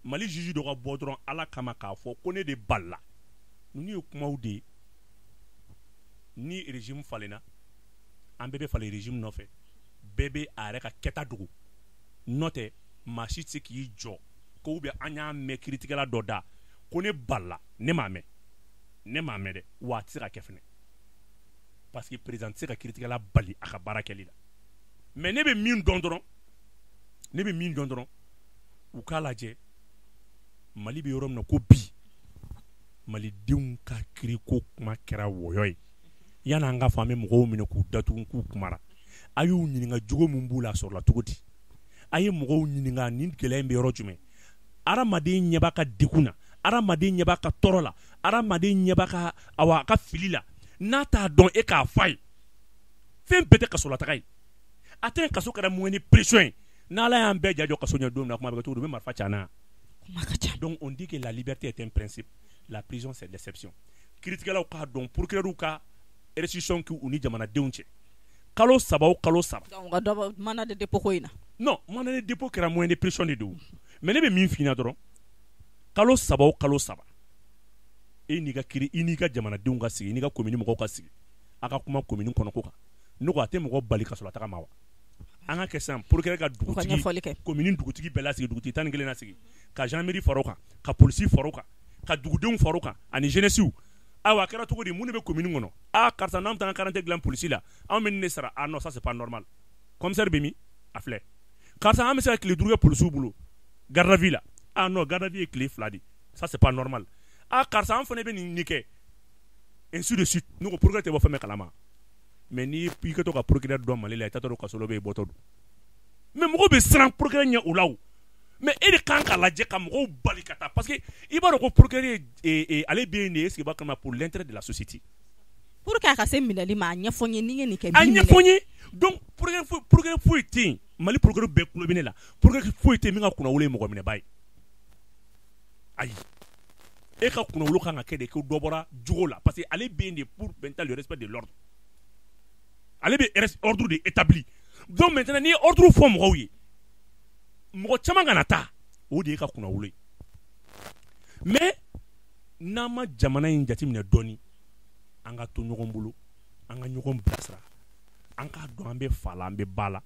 Mali juge dɔ ka bɔ dɔrɔn Ala kama k'a fɔ ko ne de balila, ninnu ye kumaw de ye. Ni régime falenna, an bɛɛ bɛ falen régime nɔfɛ, bɛɛ bɛ a yɛrɛ ka kɛta dogo. N'o tɛ, maa si tɛ se k'i jɔ ko ou bien an y'a mɛn kiiritigɛla dɔ da ko ne balila. Ne m'a mɛn, ne m'a mɛn dɛ. Wa a tɛ se ka kɛ fɛnɛ, parce que président tɛ se ka kiiritigɛla bali a ka baara kɛli la. Mais ne bɛ min dɔn dɔrɔn, ne bɛ min dɔn dɔrɔn, u k'a lajɛ Mali bɛ yɔrɔ min na ko bi, malidenw ka kiiriko kuma kɛra wɔyɔ ye. Yan'an ka fɔ an bɛ mɔgɔw minɛ k'u datugu k'u kumara, a y'u ɲininka jogo min b'u la, a sɔrɔla cogo di? A ye mɔgɔw ɲininka nin gɛlɛya in bɛ yɔrɔ jumɛn? Hadamaden ɲɛ b'a ka degun na, hadamaden ɲɛ b'a ka tɔɔrɔ la, hadamaden ɲɛ b'a ka, awa, a ka fili la. N'a t'a dɔn, e k'a f'a ye. Fɛn bɛɛ tɛ kasolataga ye. A tɛ kaso kɛra moyen de pression ye. N'Ala y'an bɛɛ ja jɔ kaso ɲɛ don min na, kuma bɛ kɛ cogo di? U bɛ marifa ci an na. Kuma ka ca. Donc on dit que la liberté est un principe, la prison c'est l'exception. Kiiritigɛlaw k'a dɔn, procureur ka restitution k'u ni jamanadenw cɛ kalo 3 o kalo 3. Donc ka dɔ bɔ mandat de dépôt ko in na. Non, mandat de dépôt kɛra moyen de pression de don. Mais ne bɛ min f'i ɲɛna dɔrɔn, kalo 3 o kalo 3, e n'i ka kiiri, i n'i ka jamanadenw ka sigi, i n'i ka commune mɔgɔw ka sigi, a ka kuma commune kɔnɔ ko kan. Ne ko a tɛ mɔgɔ bali kasolataga ma wa? An ka kɛ sisan, procureur ka dugutigi, ɲɛfɔli kɛ. Commune dugutigi bɛɛ lasigi, dugutigi 11 lasigi, ka gendarmerie fara o kan, ka polisi fara o kan, ka dugudenw fara o kan, ani jeunesse. Ayiwa, a kɛra cogo di? Mun de bɛ commune kɔnɔ? Ah, karisa, n'an bɛ taa an ka carte dilan polisi la, anw bɛ nin de sara. Ah non, ça c'est pas normal. Commissaire bɛ min? A filɛ, karisa, an bɛ se ka tile 5 kɛ polisiw bolo garde à vue la. Ah non, garde à vue ye tile 2 de, ça c'est pas normal. Ah karisa, an fana bɛ nin kɛ, ainsi de suite. Ne ko procureur tɛ bɔ fɛn bɛɛ kalama. Mais n'i i kɛtɔ ka procureur dɔn Mali la, i taatɔ don kaso la, ou bien i bɔtɔ don. Mais mɔgɔw bɛ siran procureur ɲɛ o la o. Mais e de kan k'a lajɛ ka mɔgɔw bali ka taa, parce que i b'a dɔn ko procureur ye, ale bɛ yen de, est-ce que i b'a kalama, pour l'intérêt de la société. Pour que a ka se minɛli ma, a ɲɛfɔ n ye ni n ye nin kɛ. A ɲɛfɔ n ye. Donc procureur foyi, procureur foyi tɛ yen Mali, procureur bɛɛ kulo bɛ ne la, procureur foyi tɛ yen min ka kunnawolo ye mɔgɔ minɛba ye. Ayi, e ka kunnawolo kan ka kɛ de ko dɔ bɔra jogo la, parce que ale bɛ yen de pour maintenant le respect de l'ordre. Ale bɛ ordre de établi. Donc maintenant, n'i ye ordre fɔ mɔgɔw ye, mɔgɔ caman kana taa, o de ye ka kunnawolo ye. Mais n'an ma jamana in jateminɛ dɔɔni, an ka to ɲɔgɔn bolo, an ka ɲɔgɔn bilasira, an k'a dɔn an bɛ fa la, an bɛ ba la.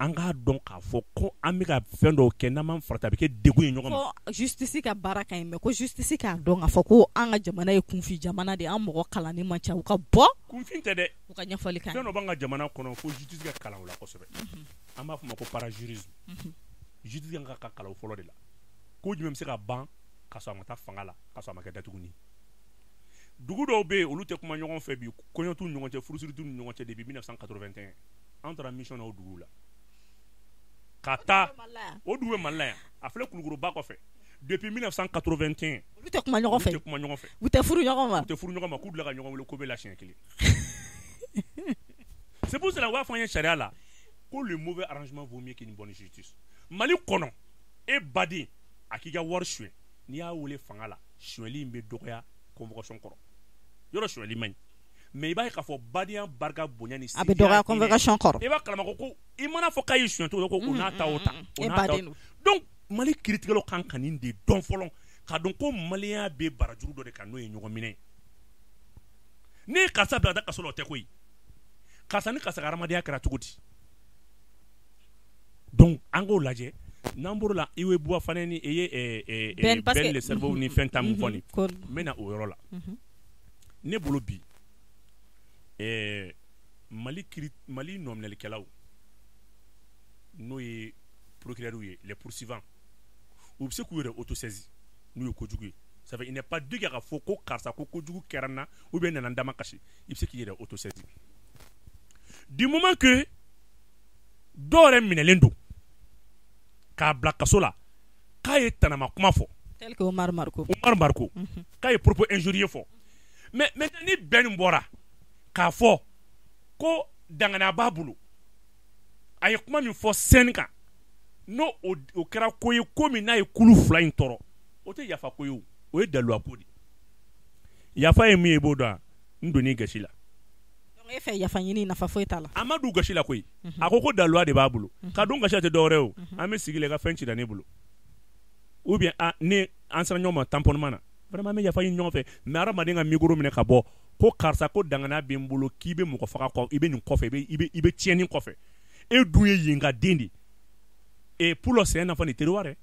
An k'a dɔn k'a fɔ ko an bɛ ka fɛn dɔw kɛ n'an m'an farati a bɛ kɛ degun ye ɲɔgɔn ma. Ko justice ka baara ka ɲi mais ko justice k'a dɔn k'a fɔ ko an ka jamana ye kunfin jamana de ye, an mɔgɔ kalannen man ca, u ka bɔ. Kunfin tɛ dɛ. U ka ɲɛfɔli k'an ye. Fɛn dɔ b'an ka jamana kɔnɔ fo justice ka kalan o la kosɛbɛ. An b'a fɔ o ma ko parajurisme. Justice kan ka kalan o fɔlɔ de la. Ko jumɛn bɛ se ka ban ka sɔrɔ a ma taa fanga la, ka sɔrɔ a ma kɛ datuguni ye. Dugu dɔw bɛ yen, olu tɛ kuma ɲɔgɔn fɛ bi, kɔɲɔ t'u ni ɲɔgɔn cɛ, furusiri t'u ni ɲɔgɔn cɛ depuis 1981. An taara mission na o duguw la. Ka taa o dugu bɛ Mali la yan, a filɛ Kulukoroba kɔfɛ depuis 1981. Olu tɛ kuma ɲɔgɔn fɛ. Olu tɛ kuma ɲɔgɔn fɛ. U tɛ furu ɲɔgɔn ma. U tɛ furu ɲɔgɔn ma, k'u bila ka ɲɔgɔn wele ko bɛ la siɲɛ kelen. C'est pour cela u b'a fɔ an ye sariya la ko le mauvais arrangement vaut mieux qu'une bonne justice. Mali kɔnɔ, e baden a k'i ka wari suɲɛ, n'i y'a wele fanga la, suɲɛli in bɛ dɔgɔya convocation kɔrɔ. Yɔrɔ suɲɛli man ɲi. Mais i b'a ye k'a fɔ badenya barika bonya ni a bɛ dɔgɔya convocation kɔrɔ. I b'a kalama ko i mana fɔ k'a ye suɲɛ cogo ko o n'a ta o ta. O n'a ta. Donc Mali kiiritigɛlaw kan ka nin de dɔn fɔlɔ, k'a dɔn ko maliyɛnya bɛ barajuru dɔ de kan, n'o ye ɲɔgɔn minɛ ye. Ne ye karisa bila ka taa kaso la, o tɛ koyi. Karisa ni karisa ka hadamadenya kɛra cogo di? Donc an k'o lajɛ. N'an bɔr'o la, i ye Buwa Fane ni i ye Ben le cerveau ni fɛn ta mun fɔ nin, n bɛ na o yɔrɔ la. Ne bolo bi, Mali Mali nɔminɛlikɛlaw, n'o ye procureur ye, les poursuivants, u bɛ se k'u yɛrɛ autosaisi n'u ye kojugu ye. Ça fait il n'est pas dit k'a fɔ ko karisa ko kojugu kɛra n na ou bien nana n dama kasi, i bɛ se k'i yɛrɛ autosaisi. Du moment que dɔw yɛrɛ minɛlen don k'a bila kaso la k'a ye tanama kuma fɔ, tel que Omar Mariko, Omar Mariko, k'a ye propos injurieux fɔ, mais maintenant ni bɛn nin bɔra k'a fɔ ko danganiya b'a bolo, a ye kuma min fɔ scène kan, n'o o kɛra ko ye ko min n'a ye kulu fila in tɔɔrɔ, o tɛ yafa ko ye, o o ye daluya ko de. Yafa ye min ye, i b'o dɔn, n donn'i gasi la. Donc e fɛ yafa ɲini nafa foyi t'a la. A ma don gasi la koyi. A ko ko daluya de b'a bolo. Ka don gasi la tɛ dɔwɛrɛ ye o. An bɛ sigi la, i ka fɛn cira ne bolo, ou bien a ne an sera ɲɔgɔn ma tamponnement na, vraiment an bɛ yafa ɲini ɲɔgɔn fɛ. Mais hadamaden ka micro minɛ ka bɔ ko karisa ko danganiya bɛ n bolo k'i bɛ mɔgɔ faga kɔ, i bɛ nin kɔfɛ, i bɛ tiɲɛni kɔfɛ, e dun ye yen ka den de. Et Poulo, c'est un enfant de terroir.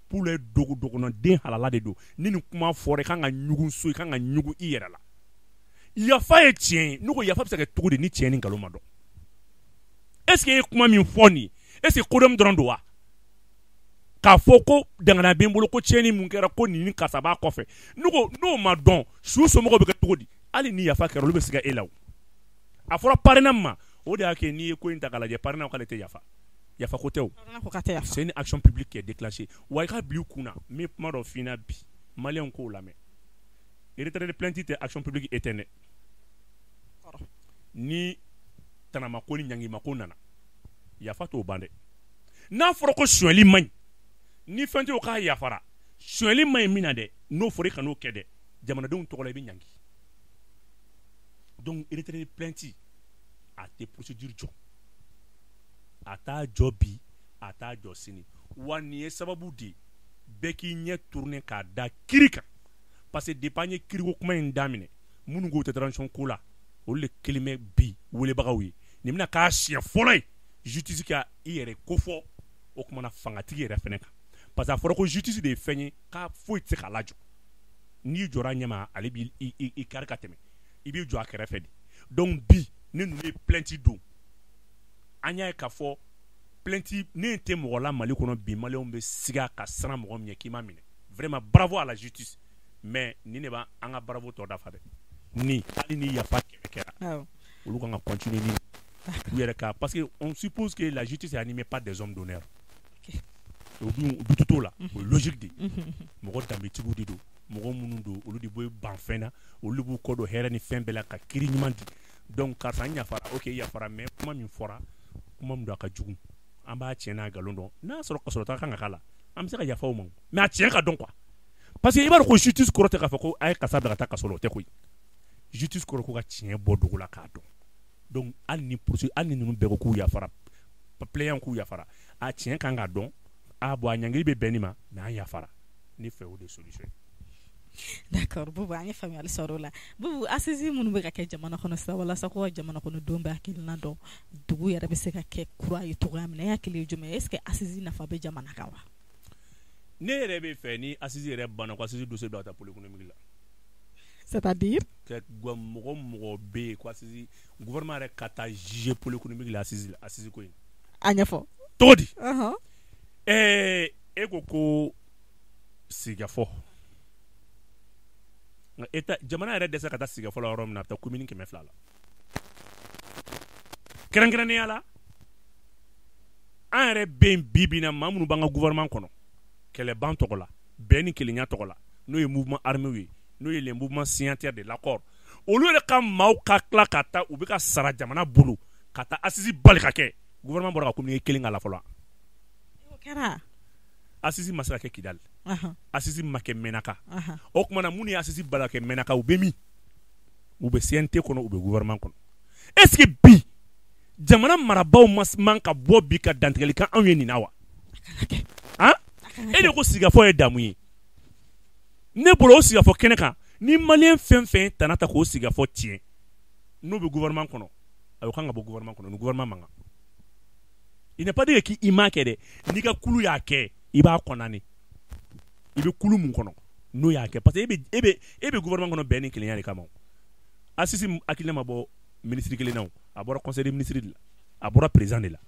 Poulo ye dogo dɔgɔnɔden halala de don. Ni nin kuma fɔra, i kan ka ɲugun so, i kan ka ɲugun i yɛrɛ la. Yafa ye tiɲɛ ye. Ne ko yafa bɛ se ka kɛ cogo di ni tiɲɛ ni nkalon ma dɔn? Est ce que e ye kuma min fɔ nin, est ce que kodɔn dɔrɔn don wa? K'a fɔ ko danganiya bɛ n bolo ko tiɲɛni mun kɛra ko nin ni karisa b'a kɔfɛ. Ne ko n'o ma dɔn, su somɔgɔw bɛ kɛ cogo di? Hali ni yafa kɛra, olu bɛ siga e la o. A fɔra parrainage ma, o de y'a kɛ n'i ye ko in ta k'a lajɛ, parrainage k'ale tɛ yafa. Yafa ko tɛ o. C'est une action publique qui est déclenchée. Wa i ka bila i kun na, n bɛ kuma dɔ f'i ɲɛna bi, maliyɛnw k'o lamɛn. Retrait de plainte tɛ action publique éteint dɛ. Ni tanamako ni ɲangimako nana, yafa t'o ban dɛ. N'a fɔra ko sonyali man ɲi, ni fɛn tɛ o k'a yafara, sonyali man ɲi min na dɛ, n'o fɔra i kan'o kɛ dɛ, jamanadenw tɔgɔ la i bɛ ɲangi. Donc retrait de plainte a tɛ procédure jɔ, a t'a jɔ bi, a t'a jɔ sini. Wa nin ye sababu de ye bɛɛ k'i ɲɛ tourner k'a da kiri kan, parce que depuis an ye kiriko kuma in daminɛ, minnu k'u tɛ transition ko la, olu de kelen bɛ bi welebagaw ye. Nin bɛna k'a siɲɛ fɔlɔ ye justice ka i yɛrɛ kofɔ o kumana fangatigi yɛrɛ fɛnɛ kan, parce que a fɔra ko justice de ye fɛn ye k'a foyi tɛ se k'a lajɔ. N'i jɔra a ɲɛma, ale b'i i kari ka tɛmɛ, i b'i jɔ a kɛrɛfɛ de. Donc bi ne ninnu ye plainte don, an y'a ye k'a fɔ plainte ne tɛ mɔgɔ la Mali kɔnɔ bi, maliyɛnw bɛ siga ka siran mɔgɔ min ɲɛ k'i ma minɛ. Vraiment bravo à la justice, mais nin de b'an ka bravo tɔ dafa dɛ. Ni hali ni yafa kɛmɛ kɛra, olu kan ka continuer ni u yɛrɛ ka, parce que on suppose que la justice est animée par des hommes d'honneur. O dun doute t'o la, o ye logique de ye. Mɔgɔ danbetigiw de don, mɔgɔ minnu don, olu de bɛ ban fɛn na, olu de b'u kɔ don hɛrɛ ni fɛn bɛɛ la ka kiiri ɲuman di. Donc karisa n yafara, ok i yafara, mais kuma min fɔra, kuma min don a ka jugu, an b'a tiɲɛ n'a nkalon dɔn. N'a y'a sɔrɔ kasɔrɔ ta kan ka k'a la, an bɛ se ka yafa o ma, mais a tiɲɛ ka dɔn quoi. Parce que i b'a dɔn ko justice kɔrɔ tɛ k'a fɔ ko a ye karisa bila ka taa kaso la, o tɛ koyi. Justice kɔrɔ ko ka tiɲɛ bɔ dogo la k'a dɔn. Donc hali ni procédure, hali ni ninnu bɛɛ ko k'u yafara, plaignant k'u yafara, a tiɲɛ kan ka dɔn. A bon, a ɲangili bɛ bɛn nin ma, mais an yafara. Ne fɛ o de solution ye. D'accord, Bubu, an ye faamuyali sɔrɔ o la. Bubu, assise minnu bɛ ka kɛ jamana kɔnɔ sisan walasa ko ka jamana kɔnɔdenw bɛ hakilina dɔn, dugu yɛrɛ bɛ se ka kɛ kura ye cogoya min na, e hakili ye jumɛn ye? Est ce que assise nafa bɛ jamana kan wa? Ne yɛrɛ bɛ fɛ ni assise yɛrɛ banna, ko assise dossier bila ka taa pôle économique la. C'est-à-dire? Mɔgɔ mɔgɔ bɛ yen ko assise, gouvernement yɛrɛ ka taa juger pôle économique la, assise la, assise ko in. A ɲɛfɔ. Cogo di? E ko sigikafɔ, nka État, jamana yɛrɛ dɛsɛ ka taa sigikafɔ la yɔrɔ min na, a bɛ taa commune 200 la. Kɛrɛnkɛrɛnnenya la, an yɛrɛ bɛ yen bi bi in na, maa minnu b'an ka gouvernement kɔnɔ, kɛlɛban tɔgɔ la, bɛn ni kelenya tɔgɔ la, n'o ye mouvement armé ye, n'o ye les mouvements signataires de l'accord, olu yɛrɛ ka maaw ka tila ka taa, u bɛ ka sara jamana bolo ka taa assise bali ka kɛ. Gouvernement bɔra ka communiqué kelen k'a la fɔlɔ. O kɛra. Assise ma se ka kɛ Kidali, assise ma kɛ Menaka. O tuma na, minnu ye assise bali ka kɛ Menaka, u bɛ min? U bɛ CNT kɔnɔ, u bɛ gouvernement kɔnɔ. Est ce que bi jamana marabaaw man ka bɔ bi ka dantigɛli kɛ anw ye nin na wa? Han, e de ko sigikafɔ ye damu ye. Ne bolo, o sigikafɔ kɛnɛ kan, ni malien fɛn fɛn tana ta k'o sigikafɔ tiɲɛ, n'o bɛ gouvernement kɔnɔ, a kan ka bɔ gouvernement kɔnɔ. Ni gouvernement man kan, il n'est pas dit k'i m'a kɛ dɛ. N'i ka kulu y'a kɛ, i b'a condamner. I bɛ kulu mun kɔnɔ, n'o y'a kɛ, parce que e bɛ gouvernement kɔnɔ bɛn ni kelenya de kama. Assise hakilina ma bɔ ministre kelen na o, a bɔra conseil des ministres de la, a bɔra président de la.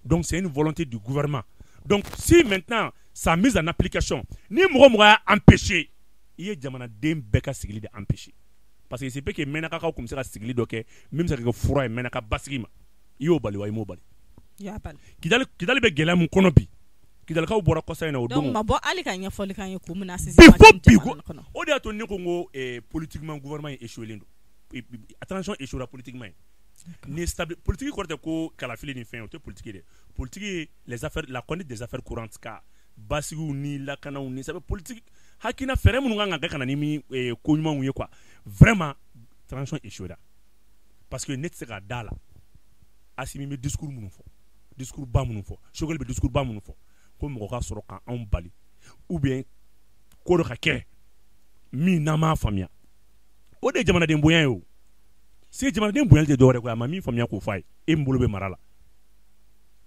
Donc c'est une volonté du gouvernement. Donc si maintenant sa mise en application, ni mɔgɔ mɔgɔ y'a empêché, i ye jamanaden bɛɛ ka sigili de empêché, parce que c'est peut que Mɛnakakaw tun bɛ se ka sigili dɔ kɛ min bɛ se ka kɛ fura ye Mɛnaka basigi ma. I y'o bali wa, i m'o bali? Kidali, Kidali bɛ gɛlɛya mun kɔnɔ bi, Kidalikaw bɔra kɔsa in na o don. Donc ma bɔ hali ka ɲɛfɔli k'an ye kun min na assise bi fo bi ko o de y'a to ne ko n ko politiquement gouvernement in échoué len don, transition échoué politiquement. Ni stable politique kɔrɔ tɛ ko kalafili ni fɛn, o tɛ politique dɛ. Politique ye les affaires, la conduite des affaires courantes, ka basigiw ni lakanaw ni sabu politique hakilina fɛɛrɛ minnu kan ka kɛ ka na ni min ko ɲumanw ye quoi. Vraiment, transition échoué, parce que ne tɛ se ka da la. Assimi bɛ discours minnu fɔ, discours ba minnu fɔ, Choguel bɛ discours ba minnu fɔ, ko mɔgɔ ka sɔrɔ ka anw bali ou bien ko dɔ ka kɛ min n'an m'a faamuya, o de ye jamanaden bonya ye. O si jamanaden bonyali tɛ dɔwɛrɛ koyi, a ma min faamuya k'o f'a ye, e min bolo bɛ mara la.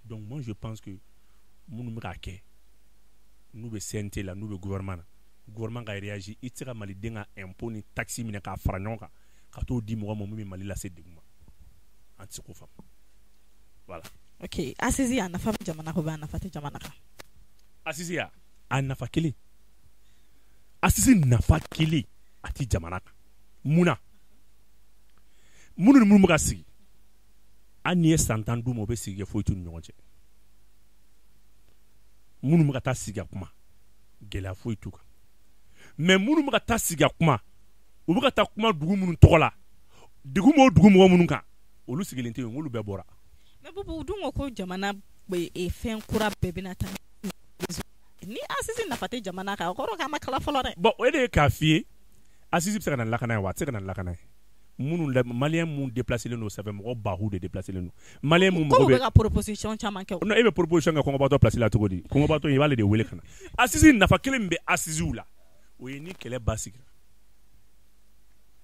Donc moi je pense que minnu bɛ k'a kɛ, n'u bɛ CNT la, n'u bɛ gouvernement na, gouvernement ka réagir. I tɛ se ka maliden ka impôt ni taxe minɛ k'a fara ɲɔgɔn kan ka t'o di mɔgɔ ma min bɛ Mali lase degun ma. An tɛ se k'o faamu, voilà. Ok, assise, a nafa bɛ jamana kan, a nafa tɛ jamana kan? Assise ya, a nafa kelen, assise nafa kelen a tɛ jamana kan. Mun na? Minnu ni minnu bɛ ka sigi, hali n'i ye san 10 d'u ma, u bɛ sigi kɛ, foyi t'u ni ɲɔgɔn cɛ. Minnu bɛ ka taa sigi ka kuma, gɛlɛya foyi t'u kan. Mais minnu bɛ ka taa sigi ka kuma, u bɛ ka taa kuma dugu minnu tɔgɔ la, degun b'o dugu mɔgɔ minnu kan, olu sigilen tɛ yen, olu bɛɛ bɔra. Mais Bubu, u dun ko ko jamana fɛn kura bɛɛ bɛna taa ni assise nafa tɛ jamana kan, o kɔrɔ k'an ma kala fɔlɔ dɛ. Bon, o de ye k'a f'i ye, assise bɛ se ka na lakana ye wa? A tɛ se ka na lakana ye. Minnu malien mun déplacé len don, ça fait mɔgɔ bahu de déplacé len don, malien mun mago bɛ ka proposition caman kɛ. Non, e bɛ proposition kɛ kɔngɔbaatɔ place la cogo di? Kɔngɔbaatɔ in, i b'ale de wele ka na. Assise nafa kelen min bɛ assise la, o ye ni kɛlɛ basigira,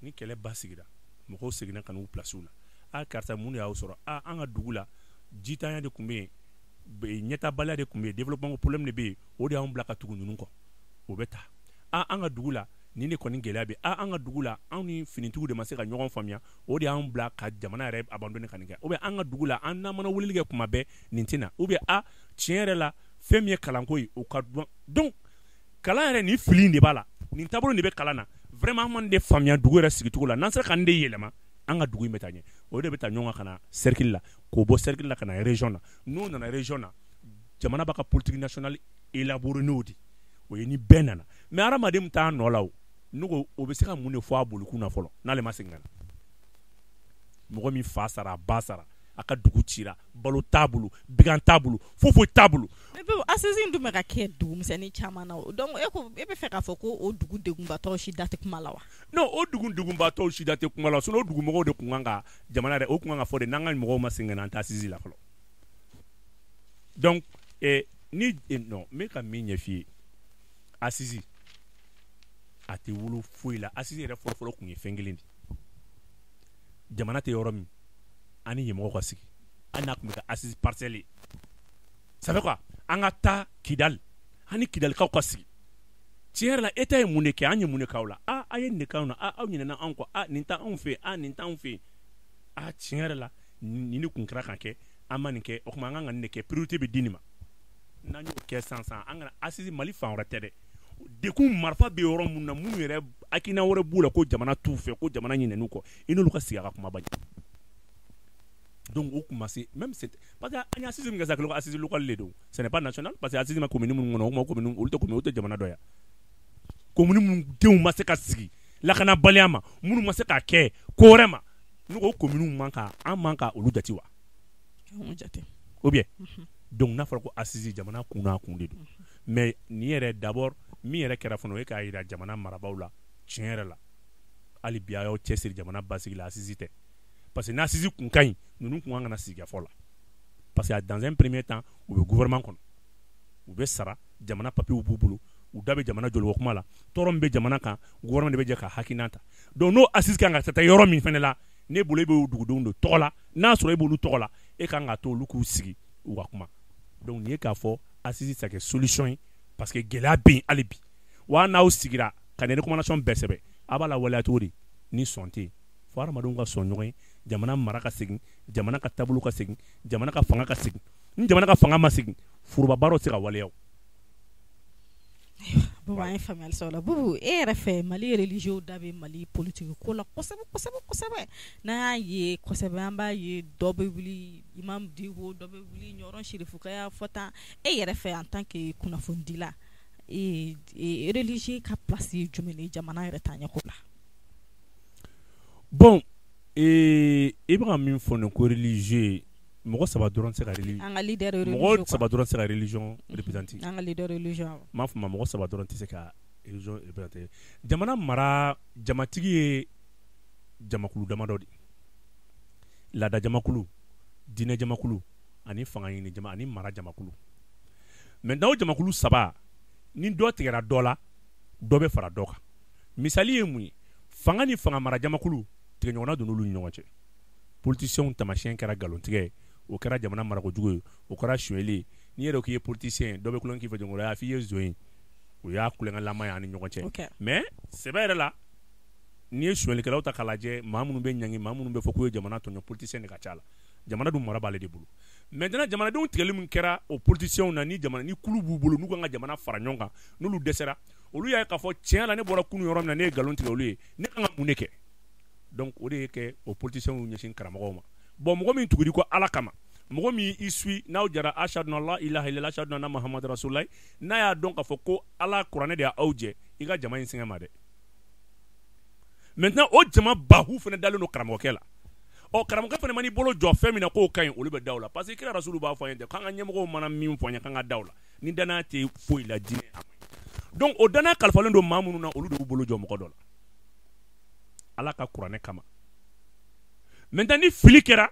ni kɛlɛ basigira, mɔgɔw seginna ka n'u place la. A karisa, mun de y'aw sɔrɔ? A an ka dugu la, jitanya de tun bɛ yen, ɲɛtabaliya de tun bɛ yen, développement problème de bɛ yen, o de y'anw bila ka tugu ninnu kɔ. O bɛ ta. A an ka dugu la, nin de kɔni gɛlɛya bɛ. A an ka dugu la, anw ni finitigiw de ma se ka ɲɔgɔn faamuya, o de y'an bila ka jamana yɛrɛ abandonner ka nin kɛ. Ou bien an ka dugu la, an n'an mana weleli kɛ kuma bɛɛ, nin tɛ na. Ou bien a tiɲɛ yɛrɛ la, fɛn min ye kalanko ye, o ka dɔn. Donc kalan yɛrɛ, nin fili in de b'a la, nin taabolo de bɛ kalan na. Vraiment, an man de faamuya dugu yɛrɛ sigicogo la. N'an sera ka nin de yɛlɛma, an ka dugu in bɛ taa ɲɛ. O de bɛ taa ɲɔgɔn kan ka na cercle la, k'o bɔ cercle la ka na région na. N'o nana région na, jamana b'a ka politique nationale élaborer n'o de o ye, ni bɛɛ nana. Mais hadamaden min t'a nɔ la, o ne ko o bɛ se ka mun de fɔ a bolikun na fɔlɔ, n'ale ma segin ka na? Mɔgɔ min fa sara, a ba sara, a ka dugu cira, balo t'a bolo, bigan t'a bolo, foyi foyi t'a bolo. Mais assise in dun bɛ ka kɛ dugumisɛnnin caman na o. Donc e ko e bɛ fɛ k'a fɔ ko o dugu degunbatɔw si da tɛ kuma la wa? Non, o dugu degunbatɔw si da tɛ kuma la. Sinon o dugumɔgɔw de tun kan ka jamana yɛrɛ, o tun kan ka fɔ de n'an ka mɔgɔw ma segin ka na, an tɛ assise la fɔlɔ. Donc ni non, n bɛ ka min ɲɛf'i ye, assise A tɛ wolo foyi la. Assise yɛrɛ fɔlɔfɔlɔ tun ye fɛn kelen de, jamana tɛ yɔrɔ min ani ɲɛmɔgɔ ka sigi, hali n'a tun bɛ kɛ assise partielle ye. Ça fait quoi? An ka taa Kidali, an ni Kidalikaw ka sigi. Tiɲɛ yɛrɛ la, État ye mun de kɛ? An ye mun de k'aw la? A a ye nin de k'anw na. A aw ɲinɛna anw kɔ. A nin t'anw fɛ yen, a nin t'anw fɛ yen. A tiɲɛ yɛrɛ la, nin de kun kɛra ka kɛ, an ma nin kɛ. O tuma an kan ka nin de kɛ, priorité bɛ di nin ma. N'an y'o kɛ sisan sisan, an kana assise Mali fan wɛrɛ tɛ dɛ. Dekun marifa bɛ yɔrɔ mun na, minnu yɛrɛ hakilina wɛrɛ b'u la ko jamana t'u fɛ, ko jamana ɲinɛn'u kɔ, i n'olu ka sigi a ka kuma ba. Donc o kun ma se même, c'est parce que an ye assise min kɛ sisan, assise locale de don, ce n'est pas national, parce que assise ma commune minnu kɔnɔ, o kuma commune olu tɛ commune, olu tɛ jamana dɔ ya. Commune minnu denw ma se ka sigi lakanabaliya ma, minnu ma se ka kɛ ko wɛrɛ ma, n'u ko commune man ka, an man ka olu jate wa? Jate. Ou bien donc n'a fɔra ko assise, jamana kun n'a kun de don. Mais nin yɛrɛ d'abord, min yɛrɛ kɛra fana, o ye k'a jira jamana marabaaw la, tiɲɛ yɛrɛ la, hali bi a y'aw cɛsiri jamana basigi la. Assise tɛ, parce que n'assise kun ka ɲi, ninnu kun kan ka na sigikafɔ la, parce que dans un premier temps, u bɛ gouvernement kɔnɔ, u bɛ sara, jamana papiers b'u bolo, u da bɛ jamana jɔliko kuma la, tɔɔrɔ min bɛ jamana kan, gouvernement de bɛ jɛ ka hakilina ta. Donc n'o assise kan ka taa yɔrɔ min fana la, ne bolo e b'o dugudenw de tɔgɔ la, n'a sɔrɔ e b'olu tɔgɔ la, e kan ka to olu k'u sigi u ka kuma. Donc nin ye k'a fɔ assise tɛ kɛ solution ye, parce que gɛlɛya bɛ yen hali bi. Wa n'aw sigira ka nin recommandation bɛɛ sɛbɛn, a b'a lawaleya cogo di ni sɔn tɛ yen? Fo hadamadenw ka sɔn ɲɔgɔn ye, jamana mara ka segin, jamana ka taabolo ka segin, jamana ka fanga ka segin. Ni jamana ka fanga ma segin, foroba baaraw tɛ se ka waleya o. Bubu, an ye faamuyali sɔrɔ o la. Bubu, e yɛrɛ fɛ, Mali religieux da bɛ Mali politique ko la kosɛbɛ kosɛbɛ kosɛbɛ. N'an y'a ye kosɛbɛ, an b'a ye dɔ bɛ wuli Imam Dicko, dɔ bɛ wuli Ɲɔrɔ Sirifuka y'a fɔ tan. E yɛrɛ fɛ, en tant que kunnafonidila, religieux ka place ye jumɛn ye jamana yɛrɛ taaɲɛko la? Bon, i bɛ ka min fɔ nin ko religieux, mɔgɔ saba dɔrɔn tɛ se ka an ka leader religieux. Mɔgɔ saba dɔrɔn tɛ se ka religion représenter. An ka leader religieux. N m'a fɔ ma, mɔgɔ saba dɔrɔn tɛ se ka religion représenter. Jamana mara, jamatigi ye jamakulu damadɔ de ye: laada jamakulu, diinɛ jamakulu, ani fanga ɲini jama, ani mara jamakulu. Maintenant, o jamakulu saba, ni dɔ tigɛra dɔ la, dɔ bɛ fara dɔ kan. Misali ye mun ye? Fanga ni fanga mara jamakulu, tigɛɲɔgɔnna donn'olu ni ɲɔgɔn cɛ. Politiciens taamasiyɛn kɛra nkalontigɛ ye, o kɛra jamana marakojugu ye, o kɛra sonyɛli ye. N'i yɛrɛ k'i ye politicien ye, dɔ bɛ kulonkɛ k'i fɛ jɔnkɔrɔ f'i ye zon ye. O y'a kulonkɛlama ye an ni ɲɔgɔn cɛ. Mais sɛbɛ yɛrɛ la, n'i ye sonyɛlikɛlaw ta k'a lajɛ, maa minnu bɛ ɲangi, maa minnu bɛ fɔ k'u ye jamana tɔɲɔ, politicien de ka ca la. Jamana dun mara b'ale de bolo. Maintenant, jamanadenw tigɛli min kɛra o politiciens na, ni jamana ni kulu b'u bolo, n'u kan ka jamana fara ɲɔgɔn kan, n'olu dɛsɛra, olu y'a ye k'a fɔ tiɲɛ la, ne bɔra kunun yɔrɔ min na, ne ye nkalon tigɛ olu ye, ne kan ka mun de kɛ? Donc o de ye kɛ o politiciens y'u ɲɛsin karamɔgɔw ma. Bon, mɔgɔ min tugura i kɔ Ala kama, mɔgɔ min i suit, n'aw jara ashadu an la ilaha illallah, ashadu anna muhammadu rasulullah, n'a y'a dɔn k'a fɔ ko Ala kuranɛ de y'aw jɛ, i ka jama in sɛgɛn ma dɛ. Maintenant, o jama bahu fana dalen don karamɔgɔkɛ la. Ɔ karamɔgɔkɛ fana man'i bolo jɔ fɛn min na k'o ka ɲi, olu bɛ da o la, parce que kira rasulu b'a fɔ an ye dɛ, k'an ka ɲɛmɔgɔw mana min fɔ an ye, k'an ka da o la. Ni danaya tɛ foyi la diinɛ a ma ɲi. Donc o danaya kalifalen don maa minnu na, olu de b'u bolo jɔ mɔgɔ dɔ la Ala ka kuranɛ kama. Maintenant, ni fili kɛra,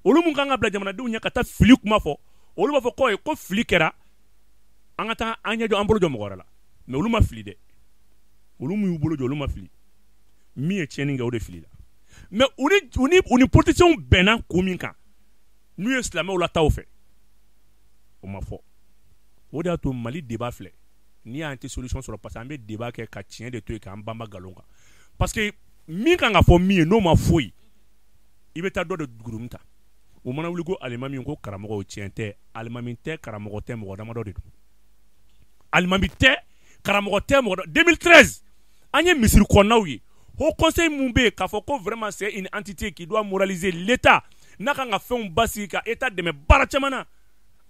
olu mun kan ka bila jamanadenw ɲɛ ka taa fili kuma fɔ, olu b'a fɔ ko ye ko fili kɛra, an ka taa an ɲɛ jɔ, an bolo jɔ mɔgɔ wɛrɛ la. Mais olu ma fili dɛ. Olu mun y'u bolo jɔ, olu ma fili. Min ye tiɲɛni kɛ, o de filila. Mais u ni politiciens bɛnna kun min kan, n'u ye silamɛw la taw fɛ, o ma fɔ. O de y'a to Mali débat filɛ n'i y'an tɛ solution sɔrɔ, parce que an bɛ débat kɛ ka tiɲɛ de to yen, k'an banba nkalon kan, parce que min kan ka fɔ min ye, n'o ma foyi, i bɛ taa dɔ de gurumu ta. O mana wuli ko alimami, ko karamɔgɔ, tiɲɛ tɛ. Alimami tɛ, karamɔgɔ tɛ, mɔgɔ damadɔ de don. Alimami tɛ, karamɔgɔ tɛ, mɔgɔ dɔ. 2013, an ye misiri kɔnɔnaw ye, haut conseil mun bɛ yen k'a fɔ ko vraiment c'est une entité qui doit moraliser l'État, n'a kan ka fɛnw basigi ka État dɛmɛ baara caman na,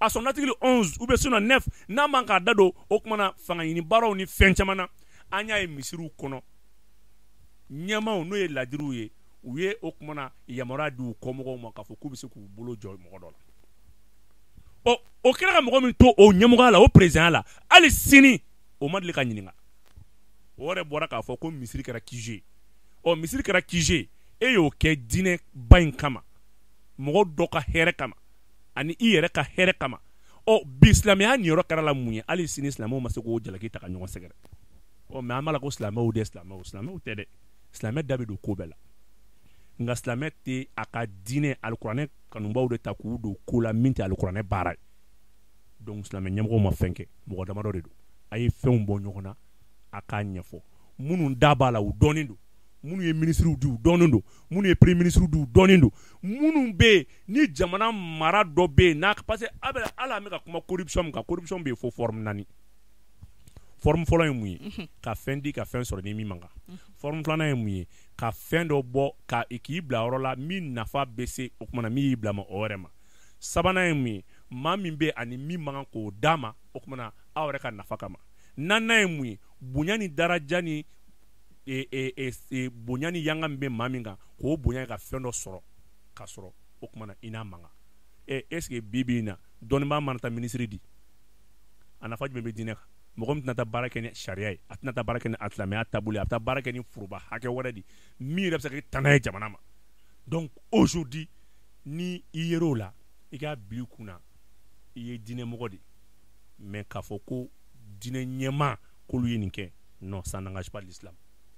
à son article 11 ou bien sinon 9, n'a man k'a da don o kumana na fanga ɲini baaraw ni fɛn caman na, an y'a ye misiriw kɔnɔ ɲɛmaw, n'o ye ladiriw ye, u ye o kumana yamaruya di u kɔmɔgɔw ma k'a fɔ k'u bɛ se k'u bolo jɔ mɔgɔ dɔ la. Ɔ o kɛra ka mɔgɔ min to o ɲɛmɔgɔya la, o président la, hali sini o ma deli ka ɲininka. O yɛrɛ bɔra k'a fɔ ko misiri kɛra QG ye. Ɔ misiri kɛra QG, e y'o kɛ diinɛ ba in kama, mɔgɔ dɔ ka hɛrɛ kama ani i yɛrɛ ka hɛrɛ kama. Ɔ bi silamɛya niyɔrɔ kɛra la mun ye? Hali sini silamɛw ma se k'o jalaki ta ka ɲɔgɔn sɛgɛrɛ. Ɔ mais an b'a la ko silamɛw de, silamɛw, silamɛw tɛ dɛ. Silamɛ da bɛ don ko bɛɛ la, nka silamɛ tɛ a ka diinɛ alikuranɛ kanubaw de ta k'u don ko la min tɛ alikuranɛ baara ye. Donc silamɛ ɲɛmɔgɔw ma fɛn kɛ, mɔgɔ damadɔ de don. A ye fɛnw bɔ ɲɔgɔn na, a k'a ɲɛfɔ. Minnu da b'a la, u dɔnnen don. Minnu ye minisiriw di, u dɔnnen don. Minnu ye premier ministre di, u dɔnnen don. Minnu bɛ yen ni jamana mara dɔ bɛ yen n'a, parce que a bɛ hali an bɛ ka kuma corruption min kan, corruption bɛ yen fo forme 4. Forme fɔlɔ ye mun ye? Ka fɛn di ka fɛn sɔrɔ ni min man kan. Forme filanan ye mun ye? Ka fɛn dɔ bɔ ka k'i bila yɔrɔ la min nafa bɛ se o kumana min y'i bila ma o yɛrɛ ma. Sabanan ye mun ye? Maa min bɛ ani min man kan k'o d'a ma, o kumana aw yɛrɛ ka nafa kama. Naaninan ye mun ye? Bonya ni daraja ni bonya ni yanga min bɛ maa min kan, k'o bonya ka fɛn dɔ sɔrɔ k'a sɔrɔ o kumana i n'a man kan. Est ce que bi bi in na dɔnnibaa mana taa minisiri di, a nafa jumɛn bɛ diinɛ kan? Mɔgɔ min tɛna taa baara kɛ ni sariya ye, a tɛna taa baara kɛ ni silamɛya taabolo ye, a bɛ taa baara kɛ ni foroba hakɛ wɛrɛ de min yɛrɛ bɛ se ka kɛ tana ye jamana ma. Donc aujourd'hui, ni i yer'o la, i k'a bila i kunna i ye diinɛmɔgɔ de, mais k'a fɔ ko diinɛ ɲɛmaa k'olu ye nin kɛ, non, ça n'engage pas l'islam.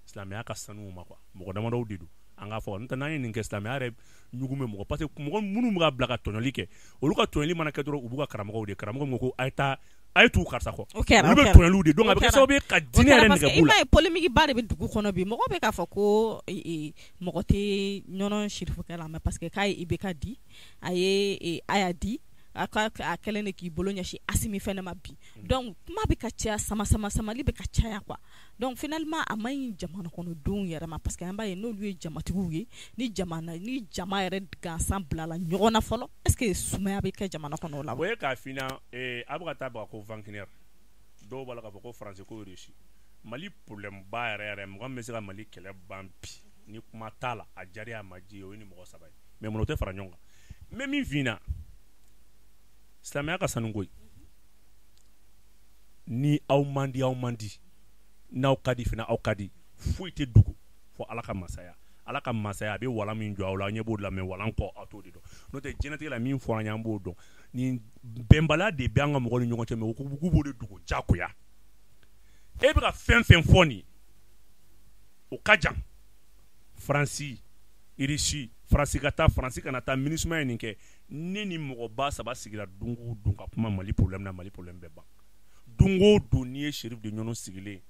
Silamɛya ka sanu o ma quoi. Mɔgɔ damadɔw de don, an k'a fɔ. N'o tɛ, n'an ye nin kɛ, silamɛya yɛrɛ ɲugun bɛ mɔgɔ, parce que mɔgɔ minnu bɛ ka bila ka tɔɲɔli kɛ, olu ka tɔɲɔli mana kɛ dɔrɔn, u b'u ka karamɔgɔw de, karamɔgɔ min ko a ye taa, a ye tugu karisa kɔ, olu bɛ tɔɲɔliw de. Donc a bɛ kɛ sababu ye ka diinɛ yɛrɛ nɛgɛ b'u la. I m'a ye, polémique ba de bɛ dugu kɔnɔ bi. Mɔgɔ bɛ k'a fɔ ko mɔgɔ tɛ Ɲɔnɔ sirifukɛ la, mais parce que k'a ye IBK di, a ye Aya di, a ka a kɛlen de k'i bolo ɲɛsin Asimi fɛnɛ ma bi. Donc kuma bɛ ka caya, sama sama samali bɛ ka caya quoi. Donc finalement, a man ɲi jamana kɔnɔdenw yɛrɛ ma, parce que an b'a ye n'olu ye jamatigiw ye, ni jamana ni jama yɛrɛ gansan bilala ɲɔgɔn na fɔlɔ, est ce que sumaya bɛ kɛ jamana kɔnɔ o la? O ye k'a f'i ɲɛna, a bɛ ka taa baga ko Wagner, dɔw b'a la k'a fɔ ko Faransi ko Russie. Mali problème ba yɛrɛ yɛrɛ, mɔgɔ min bɛ se ka Mali kɛlɛ ban bi ni kuma t'a la, a diyara a ma diya, o ye ni mɔgɔ saba ye. Mais mun o tɛ fara ɲɔgɔn kan? N bɛ min f'i ɲɛna, silamɛya ka sanu koyi. Ni aw man di, aw man di. N'aw ka di fana, aw ka di. Foyi tɛ dugu fo Ala ka masaya. Ala ka masaya, a bɛ walan min jɔ aw la, aw ɲɛ b'o de la, mais walan kɔ, aw t'o de dɔn. N'o tɛ, diɲɛlatigɛ la, min fɔra an ye, an b'o dɔn. Nin bɛnbaliya de bɛ an ka mɔgɔw ni ɲɔgɔn cɛ, mais u ko k'u b'o de dogo diyagoya. E bɛ ka fɛn fɛn fɔ nin, o ka jan. Faransi, Irisi, Faransi ka taa, Faransi kana taa, MINUSMA ye nin kɛ. Ne ni mɔgɔba saba sigira don o don ka kuma Mali problème na, Mali problème bɛ ban. Don o don, n'i ye Chérif de Ɲɔnɔ sigilen,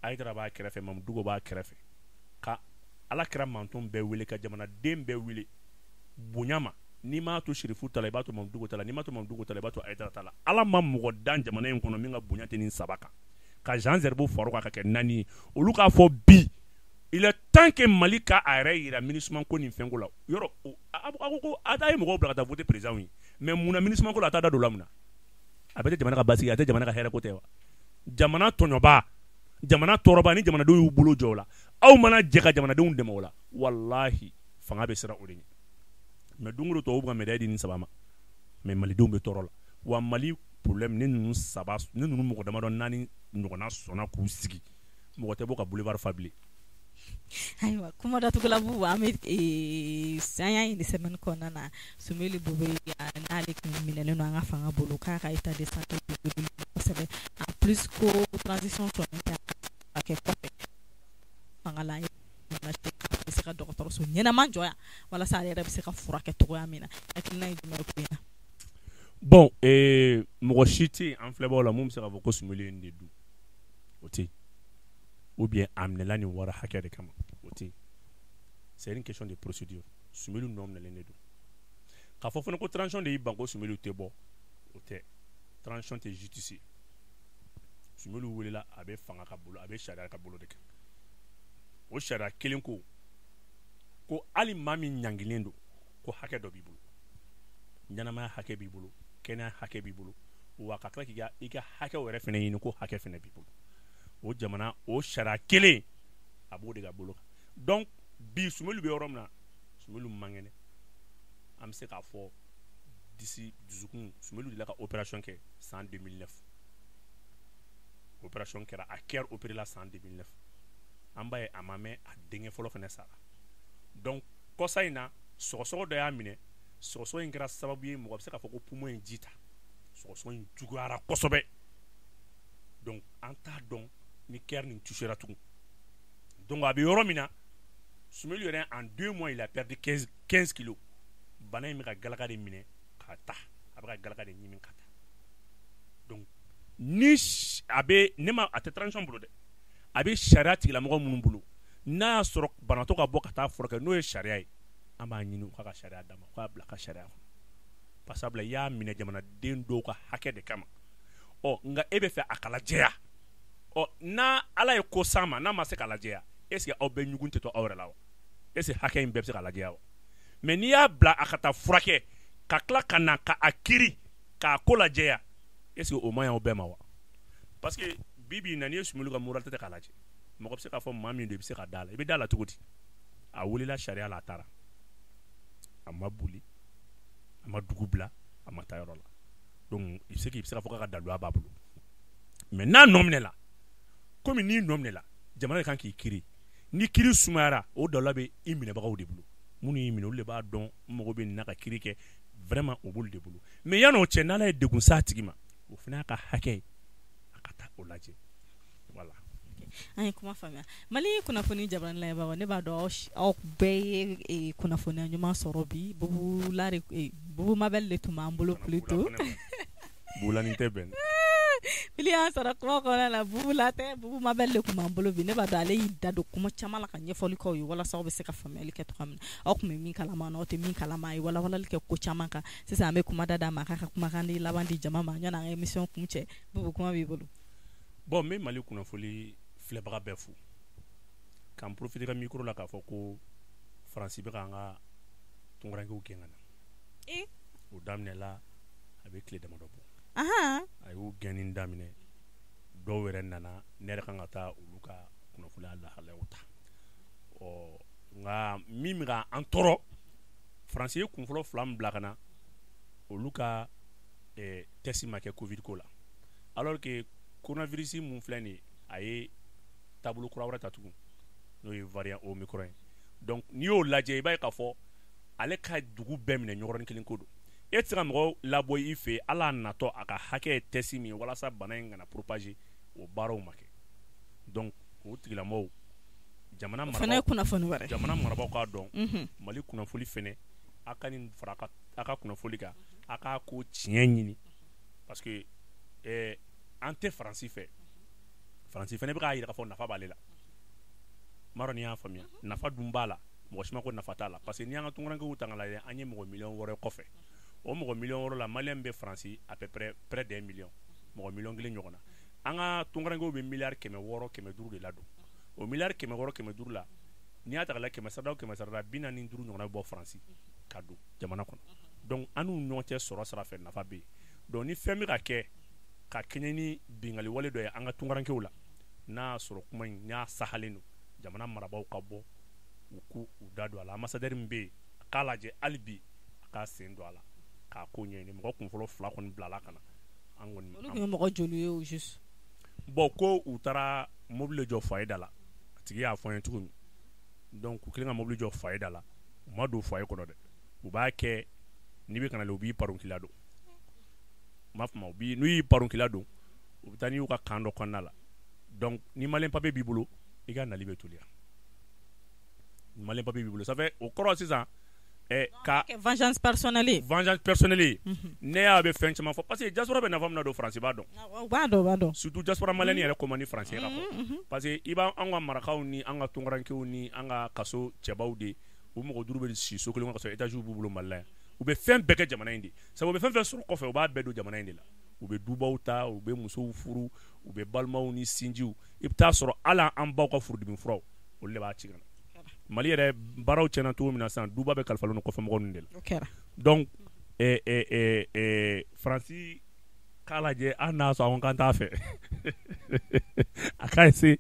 Hayidara b'a kɛrɛfɛ, Mamudu Diko b'a kɛrɛfɛ, ka Ala kɛra manton bɛɛ wele, ka jamanaden bɛɛ wele bonya ma. N'i m'a to Chérifu ta la, i b'a to Mamudu Diko ta la. N'i m'a to Mamudu Diko ta la, i b'a to Hayidara ta la. Ala ma mɔgɔ dan jamana in kɔnɔ min ka bonya tɛ nin saba kan, ka Jean Zerbo far'o kan ka kɛ naani ye. Olu k'a fɔ bi, il est temps que Mali ka a yɛrɛ yira MINUSMA ko nin fɛnko la. Yɔrɔ a ko ko a ye mɔgɔw bila ka taa voter président ye, mais mun na MINUSMA ko la, a t'a da don o la? Mun na? A bɛ tɛ jamana ka basigi, a tɛ jamana ka hɛrɛ ko tɛ wa? Jamana tɔɲɔba, jamana tɔɔrɔba, ni jamanadenw y'u bolo jɔ o la, aw mana jɛ ka jamanadenw dɛmɛ o la, walahi fanga bɛ siran o de ɲɛ. Mais don o don, tubabuw bɛ ka médaille di nin saba ma, mais malidenw bɛ tɔɔrɔ la wa. Mali problème, ni ninnu saba, ni ninnu mɔgɔ damadɔ naani ɲɔgɔnna sɔnna k'u sigi, mɔgɔ tɛ bɔ ka boulevard fa bilen. Ayiwa, kuma datugula Bubu, an bɛ an y'a ye nin semaine kɔnɔna na, Soumeylou Boubèye, n'ale tun minɛlen don an ka fanga bolo, k'a ka état de santé kosɛbɛ. En plus, ko transition sɔnnen tɛ a kɛ kɔfɛ fanga la, bɛ se ka dɔgɔtɔrɔso ɲɛnama jɔ yan walasa ale yɛrɛ bɛ se ka furakɛ cogoya min na. Hakilina ye jumɛn ye ko in na? Bon, mɔgɔ si tɛ yen an filɛbagaw la mun bɛ se k'a fɔ ko Soumeylou ye nin de dun, o tɛ yen. Ou bien a minɛla nin wari hakɛ de kama, o tɛ yen. C'est une question de procédure. Soumeylou nɔ minɛlen de don. K'a fɔ fana ko transition de y'i ban ko Soumeylou tɛ bɔ, o tɛ. Transition tɛ justice ye. Soumeylou welela, a bɛ fanga ka bolo, a bɛ sariya ka bolo de kan. O sariya kelen ko ko hali maa min ɲangilen don, ko hakɛ dɔ b'i bolo, ɲɛnamaya hakɛ b'i bolo, kɛnɛya hakɛ b'i bolo, wa ka tila k'i ka i ka hakɛw yɛrɛ fana ɲini, ko hakɛ fana b'i bolo. O jamana o sariya kelen, a b'o de ka bolo kan. Donc bi, Soumeylou bɛ yɔrɔ min na, Soumeylou man kɛnɛ. An bɛ se k'a fɔ disi dusukun, Soumeylou delila ka opération kɛ san 2009. Opération kɛra, a cœur opéré la san 2009. An b'a ye a ma mɛn, a denkɛ fɔlɔ fana sara. Donc kɔsa in na, sɔgɔsɔgɔ dɔ y'a minɛ. Sɔgɔsɔgɔ in kɛra sababu ye, mɔgɔ bɛ se k'a fɔ ko poumon in ji ta. Sɔgɔsɔgɔ in juguyara kosɛbɛ. Donc an t'a dɔn. Ni cœur nin touchera tugun. Donc a bɛ yɔrɔ min na, Soumeylou yɛrɛ, en 2 mois il a perdu 15 kilos. Bana in bɛ ka galaka de minɛ k'a ta, a bɛ ka galaka de ɲimi ka taa. Donc ni a bɛ ne ma, a tɛ transition bolo dɛ, a bɛ sariya tigilamɔgɔ minnu bolo, n'a y'a sɔrɔ banabaatɔ ka bɔ ka taa furakɛ, n'o ye sariya ye, an b'a ɲini u ka sariya d'a ma, u k'a bila ka sariya kɔnɔ. Parce que i y'a minɛ jamanaden dɔw ka hakɛ de kama. Ɔ nka e bɛ fɛ a ka lajɛya. Ɔ n'a Ala ye ko s'an ma, n'a ma se ka lajɛya, est ce que aw bɛɛ ɲugun tɛ to aw yɛrɛ la wa? Est ce que hakɛ in bɛɛ bɛ se ka lajɛya wa? Mais n'i y'a bila a ka taa furakɛ, ka tila ka na ka a kiri k'a ko lajɛya, est ce que o man ɲi aw bɛɛ ma wa? Parce que bi bi in na, n'i ye Soumeylou ka moralité ta k'a lajɛ, mɔgɔ bɛ se k'a fɔ maa min don, i bɛ se ka da la, i bɛ da la cogo di? A wulila sariya la, a taara, a ma boli, a ma dugu bila, a ma taa yɔrɔ la. Donc i bɛ se k'a fɔ k'a ka daluya b'a bolo. Mais n'a nɔ minɛ la, komi n'i nɔ minɛ la, jamana de kan k'i kiri. Ni kiri sumayara, o daluya bɛ i minɛbagaw de bolo. Minnu y'i minɛ, olu de b'a dɔn n mago bɛ nin na ka kiri kɛ vraiment, o b'olu de bolo. Mais yan'o cɛ, n'Ala ye degun s'a tigi ma, o fana y'a ka hakɛ ye, a ka taa o lajɛ, voilà. An ye kuma faamuya. Mali kunnafoni jabarani layɛbagaw, ne b'a dɔn aw bɛɛ ye kunnafoniya ɲuman sɔrɔ bi. Bubula de, Bubu Mabel de tun b'an bolo plutôt. Bubulanin tɛ bɛn. Fili y'an sɔrɔ kuma kɔnɔna la. Bubula tɛ, Bubu Mabel de tun b'an bolo bi. Ne b'a dɔn ale y'i da don kuma caman la ka ɲɛfɔli k'aw ye walasa aw bɛ se ka faamuyali kɛ cogoya min na. Aw tun bɛ min kalama, n'aw tɛ min kalama, a ye walawalali kɛ ko caman kan. Sisan an bɛ kuma da d'a ma, a k'a ka kumakan di laban di jama ma yanni an ka émission kun cɛ. Bubu, kuma b'i bolo. Bon, n bɛ Mali kunnafoni filɛbaga bɛɛ fo, k'an profiter ka micro la k'a fɔ ko Faransi bɛ k'an ka tunkarankew gɛn ka na. O daminɛla a bɛ tile damadɔ bɔ. A y'u gɛnni daminɛ, dɔw yɛrɛ nana, ne yɛrɛ kan ka taa olu ka kunnafoniya lahalayaw ta. Ɔ nka min bɛ ka an tɔɔrɔ, Faransi ye kunfɔlɔ fila min bila ka na, olu ka test ma kɛ Covid ko la, alors que coronavirus mun filɛ nin ye, a ye taabolo kura wɛrɛ ta tugun, n'o ye variant Omicron ye. Donc n'i y'o lajɛ, i b'a ye k'a fɔ ale ka dugu bɛɛ minɛ ɲɔgɔnnin kelen ko don. E tɛ se ka mɔgɔw labɔ i fɛ, ala natɔ a ka hakɛ ye test min ye walasa bana in kana propager, o baaraw ma kɛ. Donc o tigilamɔgɔw, jamana fana ye kunnafoni wɛrɛ. Jamana marabagaw k'a dɔn, Mali kunnafoni fɛnɛ, a ka nin fara a ka kunnafoni kan, a k'a ko tiɲɛ ɲini, parce que an tɛ Faransi fɛ. Faransi fɛnɛ bɛ k'a yira k'a fɔ nafa b'ale la. N m'a dɔn n'i y'a faamuya. Nafa dun b'a la, mɔgɔ si ma ko nafa t'a la, parce que n'i y'an ka tunkarankew ta k'a lajɛ, an ye mɔgɔ miliyɔn 6 kɔfɛ. O mɔgɔ miliyɔn 6 la, maliyɛn bɛ Faransi à peu près près d'un million, mɔgɔ miliyɔn 1 ɲɔgɔn na. An ka tunkarankew bɛ miliyari 600 500 de ladon. O miliyari 600 500 la, n'i y'a ta k'a lajɛ, kɛmɛ sarada o kɛmɛ sarada, 45 ɲɔgɔnna bɛ bɔ Faransi ka don jamana kɔnɔ. Donc an n'u ɲɔgɔn cɛ sɔrɔ sira fɛ, nafa bɛ yen. Donc ni fɛn bɛ ka kɛ ka kɛɲɛ ni bingali wale dɔ ye an ka tunkarankew la, n'a y'a sɔrɔ kuma in n'a sahalen don, jamana marabaaw ka bɔ, u k'u u da don a la. Ambassadeur min bɛ yen, a k'a lajɛ hali bi a k'a sen don a la k'a ko ɲɛɲini. Mɔgɔ kunfɔlɔ fila kɔni bilala ka na, an kɔni. Olu tun ye mɔgɔ joli ye au juste? Bon, ko u taara mobili jɔ foyer da la, a tigi y'a fɔ an ye cogo min. Donc u kɛlen ka mobili jɔ foyer da la, u ma don foyer kɔnɔ dɛ. U b'a kɛ n'i bɛ ka na, u b'i paron k'i ladon. U m'a faamu, u b'i n'u y'i paron k'i ladon, u bɛ taa n'i y'u ka camp dɔ kɔnɔna la. Donc ni malien papier b'i bolo, i ka nali bɛ teliya. Ni malien papier b'i bolo, ça fait o kɔrɔ sisan ka vengeance personnelle. Vengeance personnelle ye. Ne y'a bɛ fɛn caman fɔ, parce que diaspora bɛ nafa min na don, Faransi b'a dɔn. U b'a dɔn, u b'a dɔn. Surtout diaspora malienne yɛrɛ ko man di Faransi ye ka fɔ, parce que i b'a an ka marakaw ni an ka tunkarankew ni an ka kaso cɛbaw de, u mɔgɔ duuru bɛ si so kelen kɔnɔ ka sɔrɔ étage b'u bolo Mali la yan. U bɛ fɛn bɛɛ kɛ jamana in de sabu u bɛ fɛn fɛn sɔrɔ kɔfɛ, u b'a bɛɛ don jamana in de la. U bɛ dubaw ta, u bɛ musow furu, u bɛ balimaw ni sinjiw. I bɛ taa sɔrɔ hali an baw ka furudimi furaw, olu de b'a ci ka na. Mali yɛrɛ baaraw tiɲɛna cogo min na sisan, duba bɛɛ kalifalen don kɔfɛ mɔgɔw ninnu de la. O kɛra. Donc Faransi k'a lajɛ, hali n'a sɔrɔ an ko k'an t'a fɛ, a k'a essayer,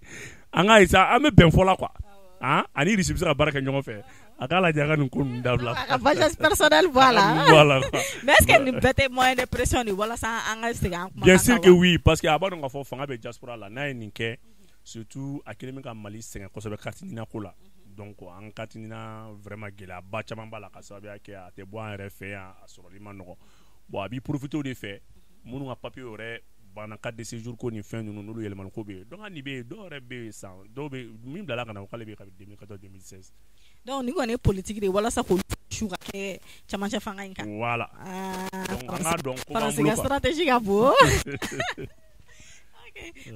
an k'a essayer, an bɛ bɛn fɔ la quoi. Han, ani Russie bɛ se ka baara kɛ ɲɔgɔn fɛ. A k'a lajɛ a ka nin ko ninnu dabila. A ka vengeance personnelle bɔ a la. Voilà quoi. Mais est ce que nin bɛɛ tɛ moyen de pression de walasa an ka segin an kumakan Bien sûr kan que wa? oui, parce que a b'a dɔn k'a fɔ fanga bɛ diaspora la. N'a ye nin kɛ, surtout a kɛlen bɛ ka Mali sɛgɛn kosɛbɛ carte NINA ko la. Donc an carte NINA vraiment gɛlɛyaba caman b'a la, ka sababuya kɛ a tɛ bɔ an yɛrɛ fɛ yan, a sɔrɔli ma nɔgɔn. Bon, a b'i profiter o de fɛ, minnu ka papier yɛrɛ Banna carte de séjour ko ni fɛn ninnu, n'olu yɛlɛmali ko bɛ yen. Donc hali ni bɛ yen, dɔw yɛrɛ bɛ yen san, dɔw bɛ min bilala ka na, k'ale bɛ yen kabini 2014, 2016. Donc nin kɔni ye politique de ye walasa k'olu su ka kɛ camancɛ fanga in kan. Voilà. Ah, donc an k'a dɔn ko b'an Faransi bolo ka quoi. stratégie ka bon.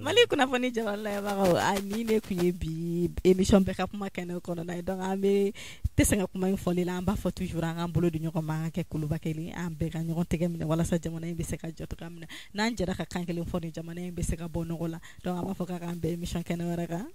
Mali kunnafoni jabala layɛbagaw, a nin de tun ye bi émission bɛɛ ka kuma kɛnɛ kɔnɔna ye. Donc an bɛ tɛ sɛgɛn kuma in fɔli la, an b'a fɔ toujours an k'an bolo di ɲɔgɔn ma, an ka kɛ kuluba kelen, an bɛɛ ka ɲɔgɔn tɛgɛ minɛ walasa jamana in bɛ se ka jɔ cogoya min na. N'an jɛra ka kan kelen fɔ, nin jamana in bɛ se ka bɔ nɔgɔ la. Donc an b'a fɔ k'a k'an bɛn émission kɛnɛ wɛrɛ kan.